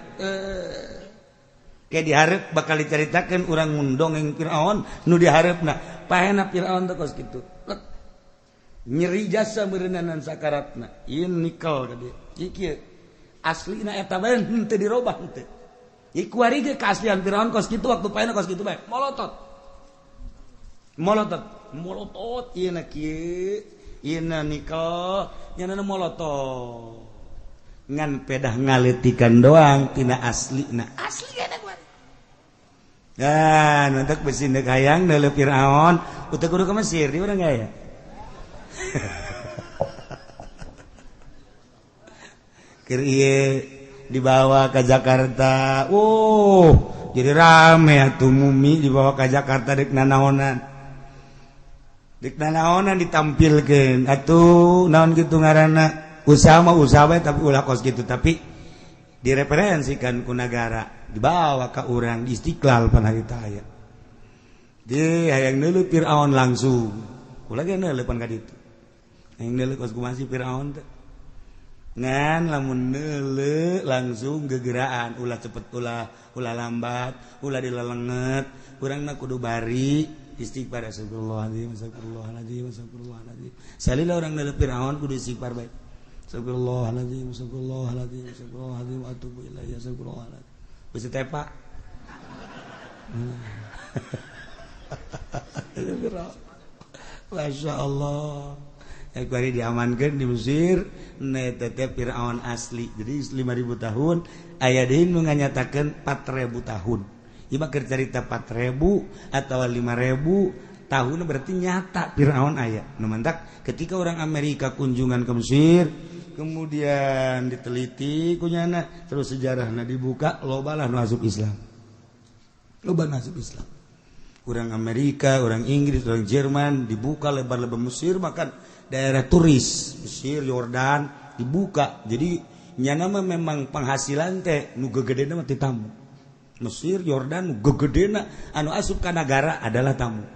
Kayak dihareup bakal dicaritakeun urang mun dongeng Firaun nu dihareupna. Paehna Firaun teh kos kitu. Nyeri jasa meureunanan sakaratna. Ieu nikel ka dieu. Ieu kieu. Aslina eta bae henteu dirobah henteu. Ieu kuari ge kaaslian Firaun kos kitu waktu paehna kos kitu bae. Molotot. Molotot. Molotot ieu na kieu. Ieu na nikel, nya na molotot. Ngan pedah ngaleutikan doang tina aslina. Asli eta kuari. Dan untuk besi deuk hayang neuleuh Firaun, teu kudu ke Mesir, di urang aya. Keur ieu dibawa ke Jakarta. Oh, jadi rame atuh mumi dibawa ke Jakarta deuk nanaonan. Deuk nanaonan ditampilkeun. Atuh naon kitu ngaranna? Usaha mah usaha bae tapi ulah kos kitu, tapi direferensikan ku nagara, dibawa ka urang di Istiqlal pan harita aya. Di hayang neuleuh Firaun langsung. Kula ge neuleuh pan ka ditu. Hayang neuleuh kos kumaha si Firaun teh. Ngan lamun neuleuh langsung gegeraan, ulah cepet ulah, ulah lambat, ulah dilelenget, urangna kudu bari istighfar astagfirullahalazim, astagfirullahalazim, astagfirullahalazim. Salila urang neuleuh Firaun kudu istighfar bae. Astagfirullahalazim, astagfirullahalazim, astagfirullahalazim, atubu ilaihi, astagfirullahalazim. Besi tepak. Masya Allah. Ya kuari diamankan di Mesir, tetep Firaun asli. Jadi 5000 tahun, aya deui nu nganyatakeun 4000 tahun. Ieu mah keur carita 4000 atau 5000 tahun berarti nyata Firaun aya. Nu mantak ketika orang Amerika kunjungan ke Mesir, kemudian diteliti kunyana, terus sejarahna dibuka, loba lah nu asup Islam. Loba nu asup Islam. Orang Amerika, orang Inggris, orang Jerman dibuka lebar-lebar Mesir, bahkan daerah turis Mesir, Yordan dibuka. Jadi nyana mah memang penghasilan teh nu gegedena mah ti tamu. Mesir, Yordan nu gegedena anu asup ka nagara adalah tamu.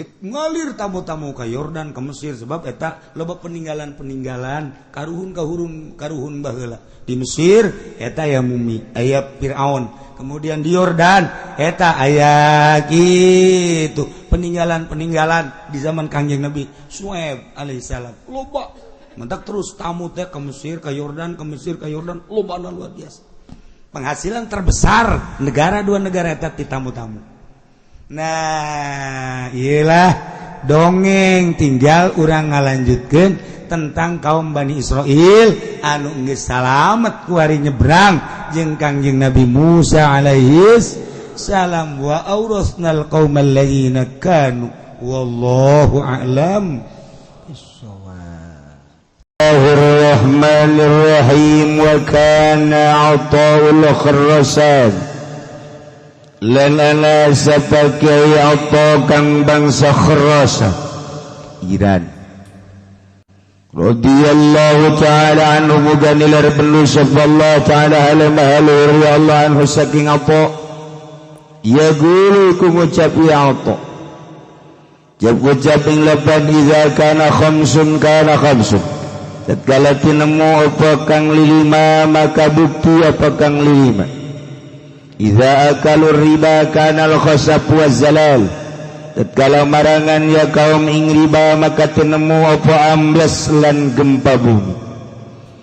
Ngalir tamu-tamu ke Yordan, ke Mesir, sebab eta loba peninggalan-peninggalan karuhun karuhun karuhun baheula. Di Mesir eta aya mumi, aya Firaun. Kemudian di Yordan eta aya gitu peninggalan-peninggalan di zaman Kangjeng Nabi Suaib alaihissalam. Loba mentak terus tamu teh ke Mesir, ke Yordan, ke Mesir, ke Yordan, loba luar biasa. Penghasilan terbesar negara dua negara eta ti tamu-tamu. Nah, iyalah dongeng, tinggal urang ngalanjutkeun tentang kaum Bani Israel anu geus salamet kuari nyebrang jeung Kangjeng Nabi Musa alaihis salam. Wa aurasnal qaumal ladzina kanu, wallahu a'lam bissawab. Bismillahirrahmanirrahim. Wa kana Athaul Khurasan, lan ana sapa Kiai Atha kang bangsa Khurasan, Iran, radhiyallahu ta'ala anhu, muga nilar perlu sapa Allah ta'ala alam haluhur ya Allah anhu saking Atha, ya guru ku ngucap ya Atha jab ngucap ing lapan iza kana khamsun kana khamsun, tatkala tinemu apa kang lilima maka bukti apa kang lilima. Iza akalur riba kana al-khasab wa zalal, tatkala marangan ya kaum ing riba maka tinemu apa ambles lan gempa bumi.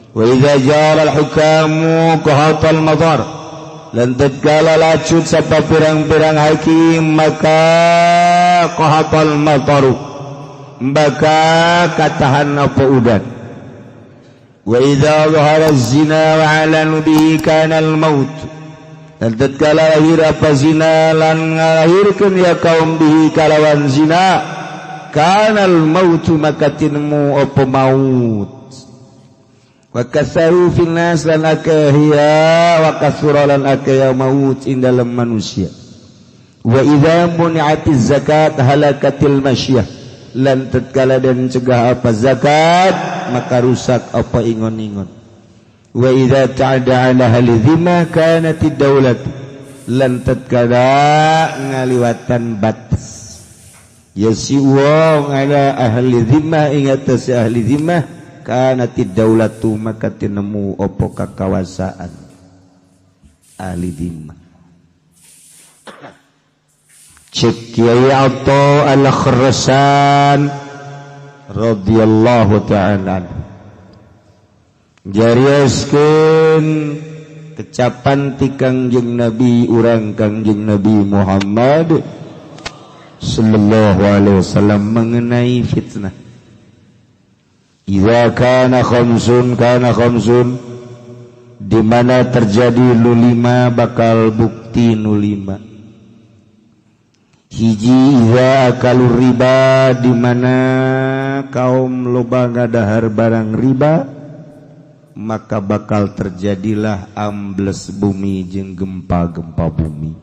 Wa iza jara al-hukamu qahatal madar, lan tatkala lacut sapa pirang-pirang hakim maka qahatal mataru, maka katahan apa udan. Wa idza zahara az-zina wa 'alanu bihi kana al-maut, dan tatkala lahir apa zina lan ngalahirkeun ya kaum bihi kalawan zina kana al-maut maka tinemu apa maut. Wa kasaru fil nas lan akahiya wa kasura lan akaya maut ing dalam manusia. Wa idza muni'atiz zakat halakatil masyiyah, lan tatkala dan cegah apa zakat maka rusak apa ingon-ingon. Wa idza ta'ada ala ahli dhimma kanatid daulat, lan tatkala ngaliwatan batas ya si wong ala ahli dhimma ing atas ahli dhimma kanatid daulatu maka tinemu apa kakawasaan ahli dhimma. Cek Kiai Atha Al-Khurasan radhiyallahu ta'ala jariaskeun kecapan ti Kangjeng Nabi urang Kangjeng Nabi Muhammad sallallahu alaihi wasallam mengenai fitnah. Idza kana khamsun kana khamsun, di mana terjadi nu lima bakal bukti nu lima. Hiji idza akalu riba, di mana kaum loba ngadahar barang riba maka bakal terjadilah ambles bumi jeung gempa-gempa bumi.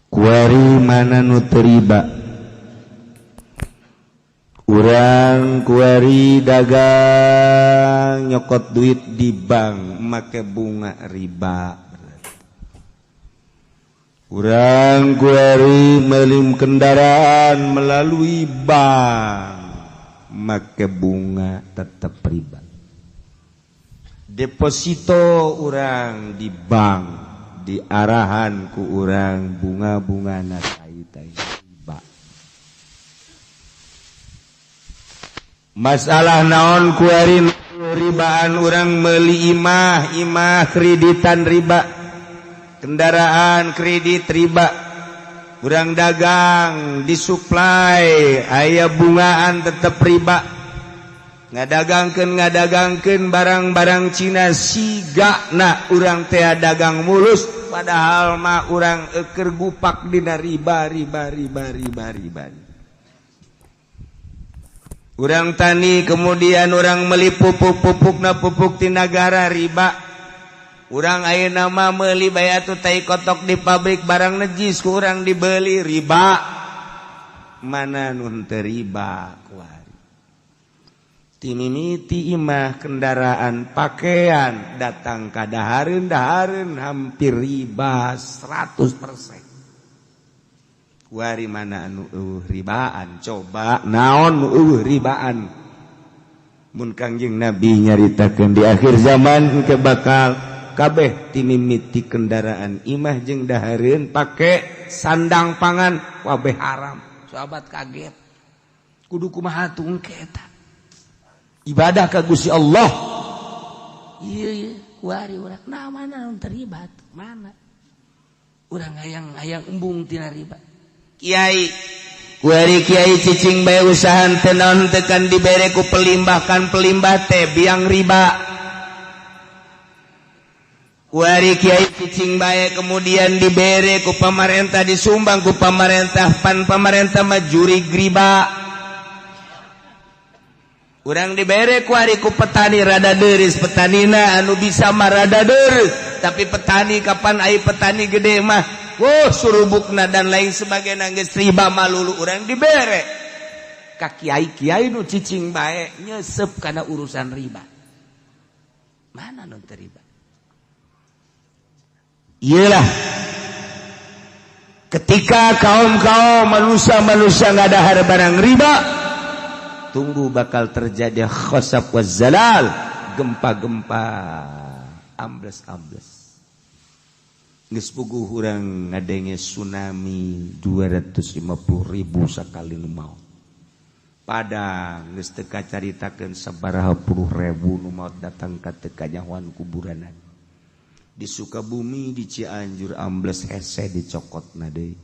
Kuari mana nu teu riba? Urang kuari dagang nyokot duit di bank make bunga riba. Urang kuari melim kendaraan melalui bank make bunga tetap riba. Deposito urang di bank diarahan ku urang bunga-bunga na tai-tai riba. Masalah naon kuari ribaan urang meuli imah, imah kreditan riba, kendaraan kredit riba, urang dagang disuplai aya bungaan tetep riba, ngadagangkeun barang-barang Cina sigana urang teh dagang mulus padahal mah urang eukeur gupak dina riba riba riba riba riba. Urang tani kemudian urang meuli pupuk-pupukna pupuk ti nagara riba. Urang ayeuna mah meuli bae atuh tai kotok di pabrik barang najis ku urang dibeli riba. Mana nu henteu riba kuari. Timimiti imah kendaraan pakaian datang ka dahareun dahareun hampir riba 100%. Kuari mana anu eueuh ribaan, coba naon nu eueuh ribaan? Mun Kangjeng Nabi nyaritakeun di akhir zaman engke bakal kabeh timimiti kendaraan, imah jeung dahareun, pake sandang pangan, kabeh haram. Sahabat kaget, kudu kumaha tuh engke eta ibadah ka Gusti Allah? Iya iya, kuari urang nah mana nu terlibat, mana urang hayang hayang embung tina riba? Kiai kuari, kiai cicing bae usaha teu naon teu kan dibere ku pelimbah, kan pelimbah teh biang riba. Kuari kiai cicing bae, kemudian dibere ku pamarentah, disumbang ku pamarentah, pan pamarentah mah jurig riba. Urang dibere kuari ku petani, rada deris petanina, anu bisa mah rada deres, tapi petani kapan ai petani gede mah, wah, surubukna dan lain sebagainya geus riba malulu. Urang dibere ka kiai, kiai nu cicing bae nyesep kana urusan riba. Mana nu teu riba? Iyalah, ketika kaum-kaum manusia-manusia ngadahar barang riba, tunggu bakal terjadi khosaf wa zalal, gempa-gempa, ambles-ambles. Geus puguh urang ngadenge tsunami 250 ribu sakali nu maot. Padang geus teu kacaritakeun sabaraha puluh ribu nu maot datang ka teu kanyahoan kuburanan. Di Sukabumi, di Cianjur ambles hese dicokotna deui.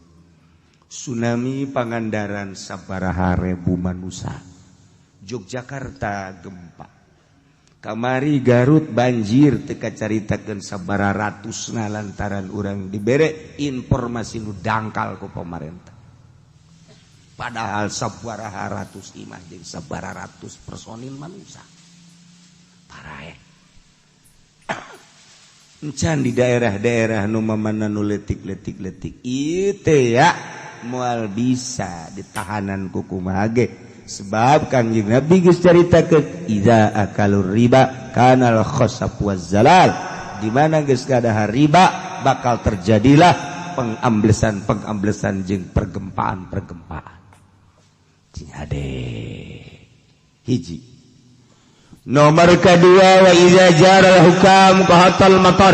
Tsunami Pangandaran sabaraha ribu manusia. Yogyakarta gempa. Kamari Garut banjir teu kacaritakeun sabaraha ratusna lantaran urang dibere informasi nu dangkal ku pemerintah. Padahal sabaraha ratus imah jeung sabaraha ratus personil manusia. Paraeh. Encan di daerah-daerah nu mamana nu leutik-leutik leutik ieu teh ya moal bisa ditahanan ku kumaha ge, sebab Kangjeng Nabi geus caritakeun idza akalur riba kanal khasaf waz zalal. Di mana geus kadahar riba bakal terjadilah pengamblesan-pengamblesan jeung pergempaan-pergempaan. Cing hade hiji. Nomor kedua, wa iza jaral hukam qahatal matar.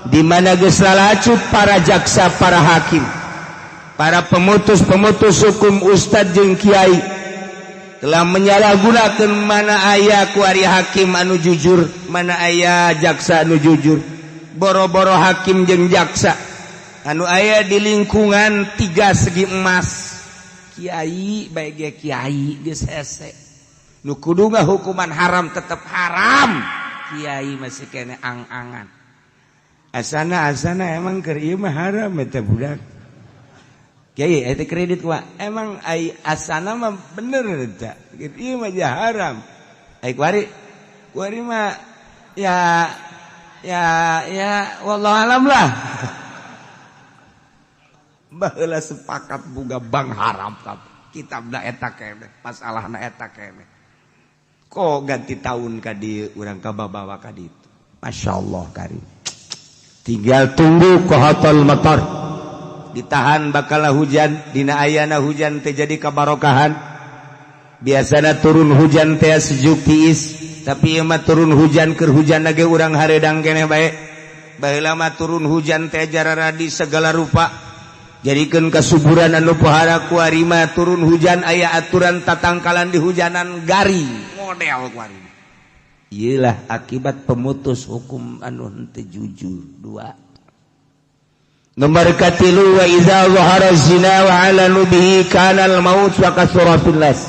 Di mana geus lalacut para jaksa, para hakim, para pemutus-pemutus hukum, ustad jeung kiai telah menyalahgunakan. Mana aya kuari hakim anu jujur? Mana aya jaksa anu jujur? Boro-boro hakim jeung jaksa anu aya di lingkungan tiga segi emas, kiai bae ge kiai geus hese. Nu kudu hukuman haram tetap haram, kiai masih kene ang-angan, asana asana emang keur ieu mah haram eta budak. Kiai eta kredit kumaha emang ai asana mah bener eta ieu mah haram, ai kuari kuari mah ya ya ya wallahu alam lah. Baheula sepakat boga bank haram, kitabna eta keneh, masalahna eta keneh. Kok ganti tahun ka dieu urang kababawa ka ditu? Masya Allah karim. Tinggal tunggu qahatal matar, ditahan bakal hujan. Dina ayana hujan teh jadi kabarokahan. Biasana turun hujan teh sejuk tiis, tapi ieu mah turun hujan keur hujan lagi urang haredang keneh bae. Baheula mah turun hujan teh jararadi segala rupa, jadikeun kasuburan anu pohara. Kuari mah turun hujan aya aturan tatangkalan di hujanan garing model kuari. Iyalah akibat pemutus hukum anu henteu jujur. Dua. Nomor katilu, wa idza zahara zina wa alanu bihi kana al maut wa kasura fil nas.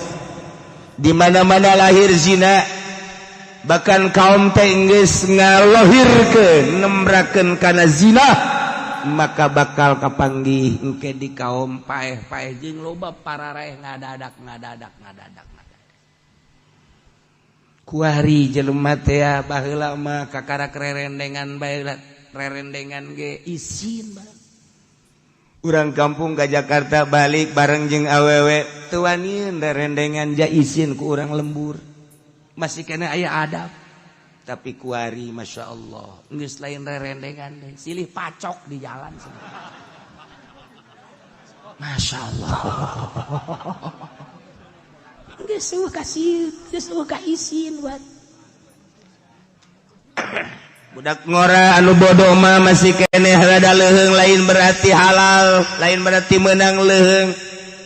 Di mana-mana lahir zina, bahkan kaum teh geus ngalohirkeun nembrakeun kana zina, maka bakal kapanggih engke di kaum paeh-paeh jeung loba pararaeh ngadadak ngadadak ngadadak. Kuari jelema teh baheula mah kakarak rerendengan bae, rerendengan ge isin bae. Urang kampung ke Jakarta balik bareng jeung awewe teu wanian rerendengan, ja isin ku urang lembur, masih kena aya adab. Tapi kuari Masya Allah geus lain rerendengan deh, silih pacok di jalan. Masya Allah. Geus eueuh kasih, geus eueuh ka isin buat. Budak ngora anu bodoh mah masih keneh rada leuheung, lain berarti halal, lain berarti menang leuheung.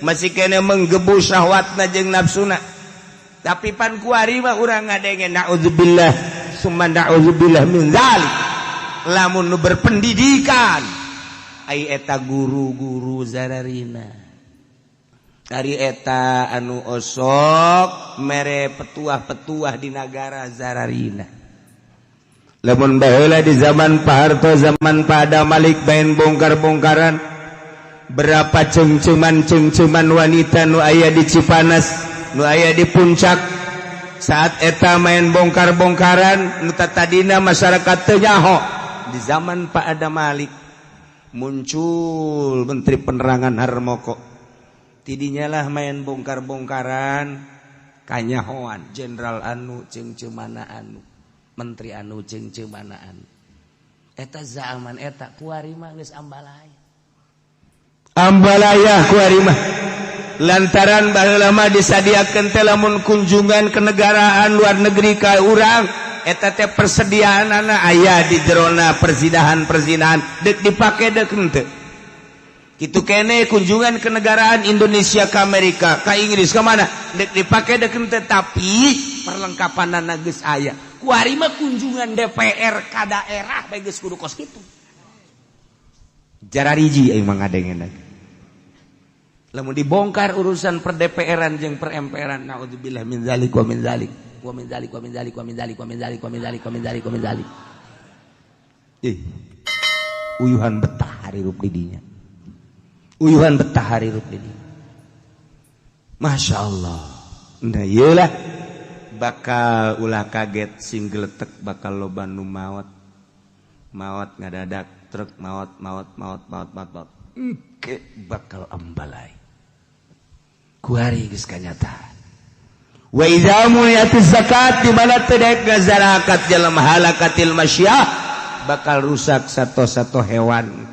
Masih keneh menggebu syahwatna jeung nafsuna. Tapi pan kuari mah urang ngadenge naudzubillah summa naudzubillah min dzalik. Lamun nu berpendidikan ai eta guru-guru zararina. Ari eta anu osok mere petuah-petuah di nagara zararina. Lamun baheula di zaman Pak Harto, zaman Pak Adam Malik main bongkar-bongkaran, berapa cengceman-cengceman wanita nu aya di Cipanas, nu aya di Puncak saat eta main bongkar-bongkaran, nu tadina masyarakat teu nyaho. Di zaman Pak Adam Malik muncul Menteri Penerangan Harmoko, tidinya lah main bongkar-bongkaran kanyahoan jenderal anu cengcemana anu, menteri anu cengcemana anu. Eta zaman eta kuari mah geus ambalaya. Ambalaya kuari mah lantaran baheula mah disadiakeun teh lamun kunjungan kenegaraan luar negeri ka urang eta teh persediaanana aya di jerona perzinahan-perzinahan deuk dipake deuk henteu. Kitu kene kunjungan kenegaraan Indonesia ke Amerika, ke Inggris, ke mana deuk dipake deuk henteu, tapi perlengkapanana geus aya. Kuari mah kunjungan DPR ka daerah bae geus kudu kos kitu. Jarariji aing mah ngadengena. Lamun dibongkar urusan per DPR-an jeung per MPR-an, naudzubillah min zalik wa min zalik wa min zalik wa min zalik wa min zalik wa min zalik wa min zalik wa min zalik wa min zalik. Ih. Uyuhan betah hirup di dinya. Uyuhan betah hirup di dinya. Masya Allah. Nah iyalah bakal ulah kaget sing geletek bakal loba nu maot. Maot ngadadak truk maot maot maot maot maot maot. Engke bakal ambalai. Kuari geus kanyataan. Wa idza muniatis zakat di mana teu daek ngazarakat jelema halakatil masyah bakal rusak sato-sato hewan.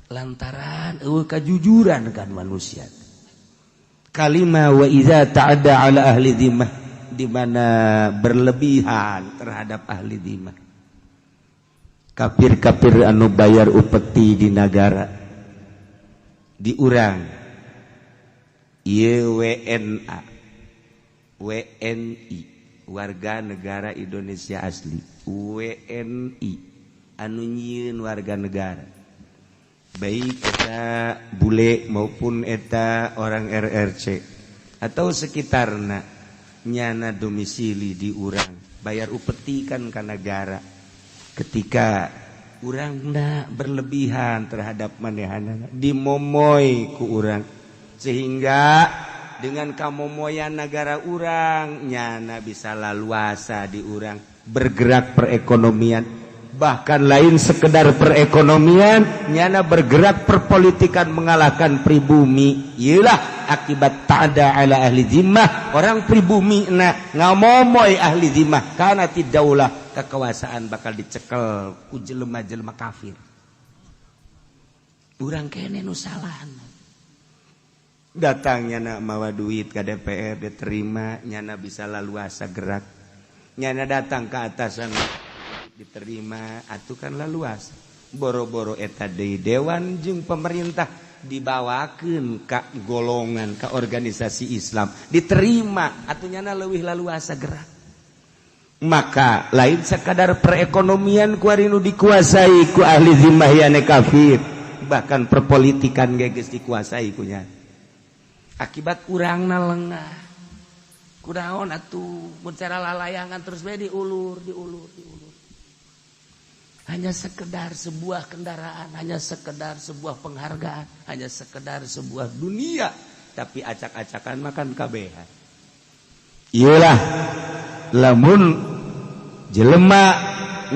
Lantaran eueuh kajujuran kan manusia. Kalima wa idza ta'adda ala ahli dhimmah di mana berlebihan terhadap ahli dhimmah. Kafir-kafir anu bayar upeti di nagara di urang ieu WNA WNI warga negara Indonesia asli, WNI anu nyieun warga negara baik eta bule maupun eta orang RRC atau sekitarna nyana domisili di urang bayar upeti kan ka negara. Ketika urangna berlebihan terhadap manehanana dimomoy ku urang sehingga dengan kamomoyan negara urang nyana bisa laluasa di urang bergerak perekonomian, bahkan lain sekedar perekonomian nyana bergerak perpolitikan mengalahkan pribumi. Iyalah akibat ta'ada ala ahli zimmah, orang pribumi na ngamomoy ahli zimmah karena tidaulah kekuasaan bakal dicekel ku jelema-jelema kafir. Urang kene nu salahna. Datang nyana mawa duit ke DPR diterima, nyana bisa laluasa gerak. Nyana datang ke atasan diterima, atuh kan laluasa. Boro-boro eta deui dewan jeung pemerintah dibawakeun ka golongan ka organisasi Islam diterima, atuh nyana leuwih laluasa gerak. Maka lain sekadar perekonomian kuari nu dikuasai ku ahli zimmah yane kafir, bahkan perpolitikan ge geus dikuasai ku nya. Akibat urangna lengah. Kunaon atuh mun cara lalayangan terus bae diulur, diulur, diulur. Hanya sekedar sebuah kendaraan, hanya sekedar sebuah penghargaan, hanya sekedar sebuah dunia, tapi acak-acakan makan kabehan. Iyalah lamun jelema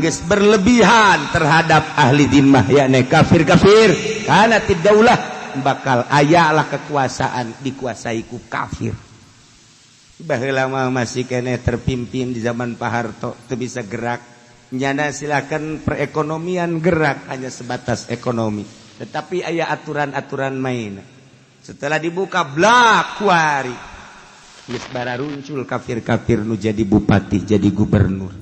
geus berlebihan terhadap ahli zimmah yakni kafir-kafir kana tidaulah bakal ayalah kekuasaan dikuasai ku kafir. Baheula mah masih keneh terpimpin di zaman Pak Harto teu bisa gerak. Nyana silakan perekonomian gerak hanya sebatas ekonomi. Tetapi aya aturan-aturan main. Setelah dibuka blak kuari geus bararuncul kafir-kafir nu jadi bupati, jadi gubernur.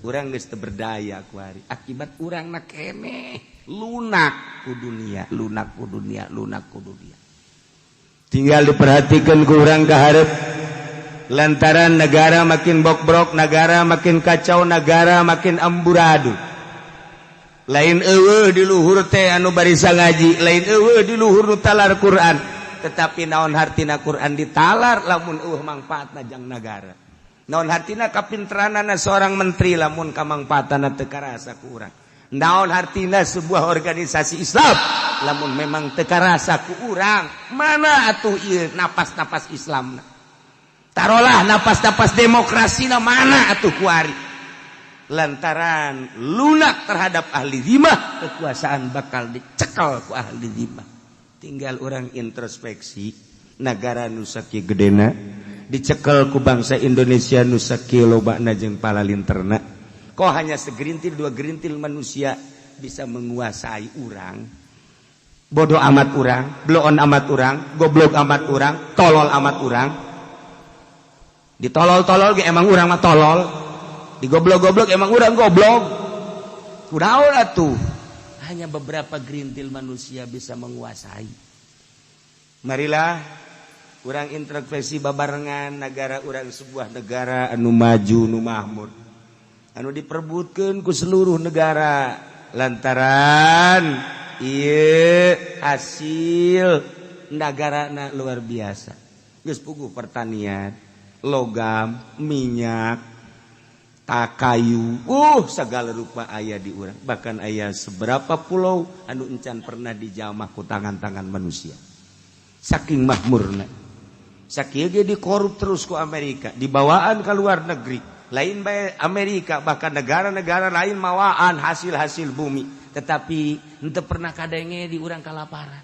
Urang geus teu berdaya kuari akibat urangna keneh lunak ku dunia, lunak ku dunia, lunak ku dunia. Tinggal diperhatikan ku urang ka hareup. Lantaran negara makin bokbrok, negara makin kacau, negara makin amburadul. Lain eueuh di luhur teh anu barisa ngaji, lain eueuh di luhur nu talar Quran. Tetapi naon hartina Quran ditalar lamun eueuh mangfaatna jang nagara. Naon hartina kapinteranana seorang menteri lamun kamangfaatana teu karasa ku urang. Naon hartina sebuah organisasi Islam lamun memang teu karasa ku urang. Mana atuh ieu napas-napas Islamna? Tarolah napas-napas demokrasina mana atuh kuari? Lantaran lunak terhadap ahli zimah, kekuasaan bakal dicekal ku ahli zimah. Tinggal orang introspeksi negara nu sakieu gedena dicekel ku bangsa Indonesia nu sakieu lobana jeung palalinterna. Kok hanya segerintil dua gerintil manusia bisa menguasai urang? Bodoh amat urang, bloon amat urang, goblok amat urang, tolol amat urang. Ditolol-tolol ge emang urang mah tolol. Digoblok-goblok emang urang goblok. Kunaon atuh? Hanya beberapa gerintil manusia bisa menguasai. Marilah urang introspeksi babarengan negara urang, sebuah negara anu maju, nu makmur, anu diperbutkeun ku seluruh negara lantaran ieu hasil negarana luar biasa. Geus puguh pertanian, logam, minyak, kayu, segala rupa aya di urang. Bahkan aya seberapa pulau anu encan pernah dijamah ku tangan-tangan manusia. Saking makmurna. Sakieu ge dikorup terus ku Amerika, dibawaan ke luar negeri. Lain bae Amerika, bahkan negara-negara lain mawaan hasil-hasil bumi. Tetapi henteu pernah kadenge di urang kalaparan.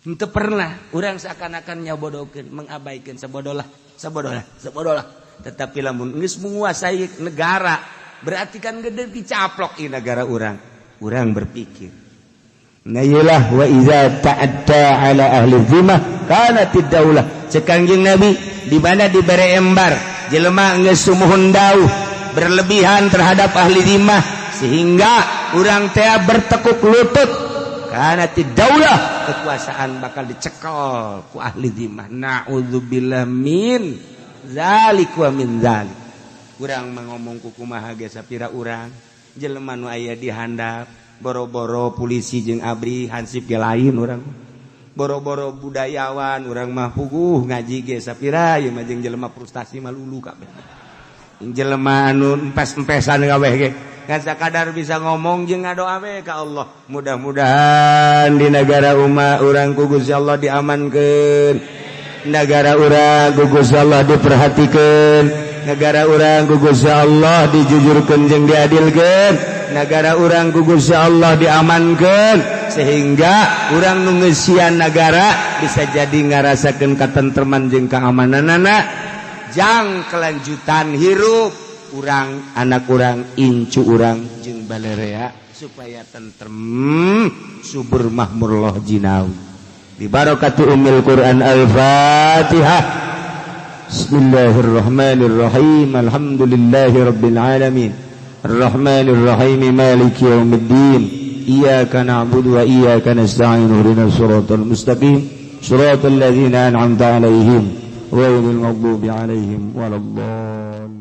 Henteu pernah urang seakan-akan nyabodokeun, mengabaikan, sabodolah, sabodolah, sabodolah. Tetapi lamun geus menguasai negara, berarti kan gede dicaplok i negara urang. Urang berpikir, nah iyalah wa iza ta'adda ala ahli zimmah kanatid daulah. Cek Kangjeng Nabi, di mana dibere embar jelema geus sumuhun dauh berlebihan terhadap ahli zimmah sehingga urang teh bertekuk lutut, kanatid daulah, kekuasaan bakal dicekel ku ahli zimmah. Na'udzubillah min zalik wa min zalik. Urang mah ngomong ku kumaha ge sapira urang jelema nu aya di handap, boro-boro polisi jeung abri, hansip ge lain urang. Boro-boro budayawan, urang mah puguh ngaji ge sapira ieu mah jeung jelema frustasi mah lulu kabeh. Jelema anu empes-empesan kabeh ge ngan sakadar bisa ngomong jeung ngadoa we ka Allah. Mudah-mudahan di negara umat urang ku Gusti Allah diamankeun, negara urang ku Gusti Allah diperhatikeun, negara urang ku Gusti Allah dijujurkeun jeung diadilkeun, negara urang ku Gusti Allah diamankeun sehingga urang nu ngeusian negara bisa jadi ngarasakeun katentreman jeung keamananana jang kelanjutan hirup urang, anak urang, incu urang jeung balerea supaya tentrem, subur, makmur loh jinawi. Bi barakati ummil Quran. Al-Fatihah. Bismillahirrahmanirrahim. Alhamdulillahi rabbil alamin, Arrahmanirrahim, Maliki yaumiddin. Iyyaka na'budu wa iyyaka nasta'in. Ihdinas siratal mustaqim, siratal ladzina an'amta 'alaihim, ghairil maghdubi 'alaihim waladdallin.